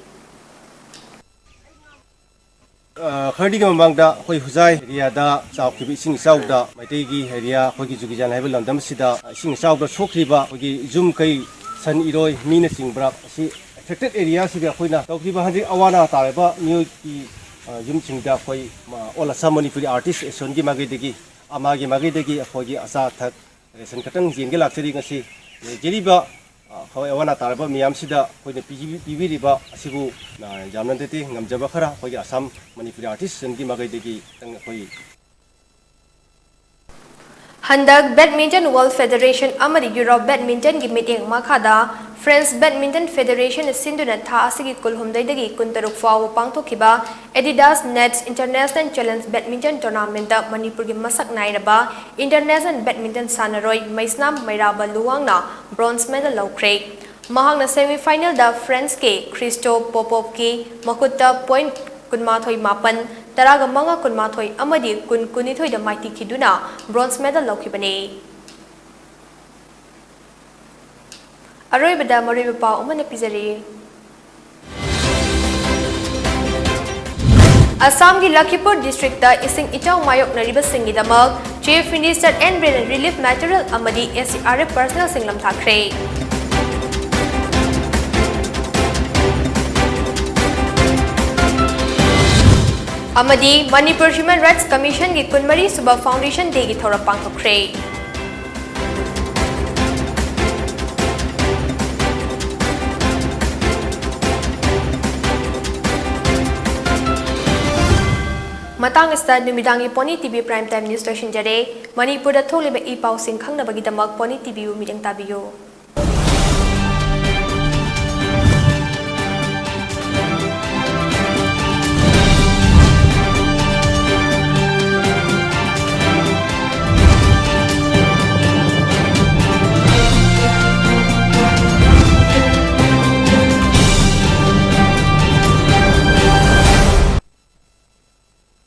ꯑ, ꯈꯔꯗꯤꯒꯤ ꯃꯃꯥꯡꯗ ꯑꯩꯈꯣꯏ ꯍꯨꯖꯥꯏ ꯑꯦꯔꯤꯌꯥꯗ ꯆꯥꯎꯈꯤꯕ ꯏꯁꯤꯡ ꯏꯆꯥꯎꯗ ꯃꯩꯇꯩꯒꯤ ꯑꯦꯔꯤꯌꯥ ꯑꯩꯈꯣꯏꯒꯤ ꯖꯨꯒꯤꯖꯥꯟ ꯍꯥꯏꯕ ꯂꯝꯗꯝ ꯑꯁꯤꯗ ꯏꯁꯤꯡ ꯏꯆꯥꯎꯗ ꯁꯣꯛꯈ꯭ꯔꯤꯕ ꯑꯩꯈꯣꯏꯒꯤ ꯌꯨꯝ ꯀꯩ, ꯁꯟ ꯏꯔꯣꯏ, ꯃꯤꯅꯆꯤꯡꯕ ꯑꯁꯤ affected area ꯁꯤꯗ ꯑꯩꯈꯣꯏꯅ ꯇꯧꯈꯤꯕ ꯍꯧꯖꯤꯛ ꯑꯋꯥ ꯑꯅꯥ ꯇꯥꯔꯕ ꯃꯤꯑꯣꯏꯒꯤ, ꯑ, ꯌꯨꯝꯁꯤꯡꯗ ꯑꯩꯈꯣꯏ, ꯑ, All Assam Manipuri Artist Association ꯒꯤ ꯃꯥꯏꯀꯩꯗꯒꯤ, ꯑꯃꯥꯒꯤ ꯃꯥꯏꯀꯩꯗꯒꯤ ꯑꯩꯈꯣꯏꯒꯤ ꯑꯆꯥ ꯑꯊꯛ ration ꯈꯛꯇꯪ ꯌꯦꯟꯒꯦ ꯂꯥꯛꯆꯔꯤ꯫ ꯉꯁꯤ ꯂꯩꯖꯔꯤꯕ, ꯑ, ꯑꯩꯈꯣꯏ ꯑꯋꯥ ꯑꯅꯥ ꯇꯥꯔꯕ ꯃꯤꯌꯥꯝꯁꯤꯗ ꯑꯩꯈꯣꯏꯅ ꯄꯤꯕꯤ-, ꯄꯤꯕꯤꯔꯤꯕ ꯑꯁꯤꯕꯨ, ꯑ, ꯌꯥꯝꯅ ꯅꯠꯇꯦ, ꯉꯝꯖꯕ ꯈꯔ ꯑꯩꯈꯣꯏꯒꯤ Assam Manipuri Artist Association ꯒꯤ ꯃꯥꯏꯀꯩꯗꯒꯤ ꯈꯤꯇꯪ ꯑꯩꯈꯣꯏ ꯍꯟꯗꯛ Badminton World Federation ꯑꯃꯗꯤ Europe Badminton ꯒꯤ ꯃꯤꯠꯌꯦꯡ ꯃꯈꯥꯗ France Badminton Federation ꯅ ꯁꯤꯟꯗꯨꯅ ꯊꯥ ꯑꯁꯤꯒꯤ ꯀꯨꯟꯍꯨꯝꯗꯣꯏꯗꯒꯤ ꯀꯨꯟꯇꯔꯨꯛ ꯐꯥꯎꯕ ꯄꯥꯡꯊꯣꯛꯈꯤꯕ Adidas Nets International Challenge Badminton Tournament ꯇ ꯃꯅꯤꯄꯨꯔꯒꯤ ꯃꯁꯛ ꯅꯥꯏꯔꯕ international badminton ꯁꯥꯟꯅꯔꯣꯏ ꯃꯩꯁꯅꯥꯝ ꯃꯩꯔꯥꯕ ꯂꯨꯋꯥꯡꯅ bronze medal ꯂꯧꯈ꯭ꯔꯦ꯫ ꯃꯍꯥꯛꯅ semi final ꯗ France ꯀꯤ Christo Popov ꯀꯤ ꯃꯈꯨꯠꯇ point ꯀꯨꯟꯃꯥꯊꯣꯏ ꯃꯥꯄꯟ, ꯇꯔꯥꯒ ꯃꯉꯥ ꯀꯨꯟꯃꯥꯊꯣꯏ ꯑꯃꯗꯤ ꯀꯨꯟ ꯀꯨꯟꯅꯤꯊꯣꯏꯗ ꯃꯥꯏꯊꯤꯈꯤꯗꯨꯅ bronze medal ꯂꯧꯈꯤꯕꯅꯤ꯫ ꯑꯔꯣꯏꯕꯗ ꯃꯔꯨꯑꯣꯏꯕ ꯄꯥꯎ ꯑꯃꯅ ꯄꯤꯖꯔꯤ꯫ ꯑꯁꯥꯝꯒꯤ ꯂꯈꯤꯄꯨꯔ district ꯇ ꯏꯁꯤꯡ ꯏꯆꯥꯎ ꯃꯥꯌꯣꯛꯅꯔꯤꯕꯁꯤꯡꯒꯤꯗꯃꯛ Chief Minister N Biren Relief Material ꯑꯃꯗꯤ S D R F Personnelꯁꯤꯡ ꯂꯝꯊꯥꯈ꯭ꯔꯦ꯫ ꯑꯃꯗꯤ Manipur Human Rights Commissionꯒꯤ ꯀꯨꯟꯃꯔꯤ ꯁꯨꯕ Foundation Dayꯒꯤ ꯊꯧꯔꯝ ꯄꯥꯡꯊꯣꯛꯈ꯭ꯔꯦ꯫ ꯃꯇꯥꯡ ꯑꯁꯤꯗ ꯅꯨꯃꯤꯗꯥꯡꯒꯤ Pony TV Prime Time News ꯂꯣꯏꯁꯤꯟꯖꯔꯦ꯫ ꯃꯅꯤꯄꯨꯔꯗ ꯊꯣꯛꯂꯤꯕ ꯏ ꯄꯥꯎꯁꯤꯡ ꯈꯪꯅꯕꯒꯤꯗꯃꯛ Pony TVꯕꯨ ꯃꯤꯠꯌꯦꯡ ꯇꯥꯕꯤꯌꯨ꯫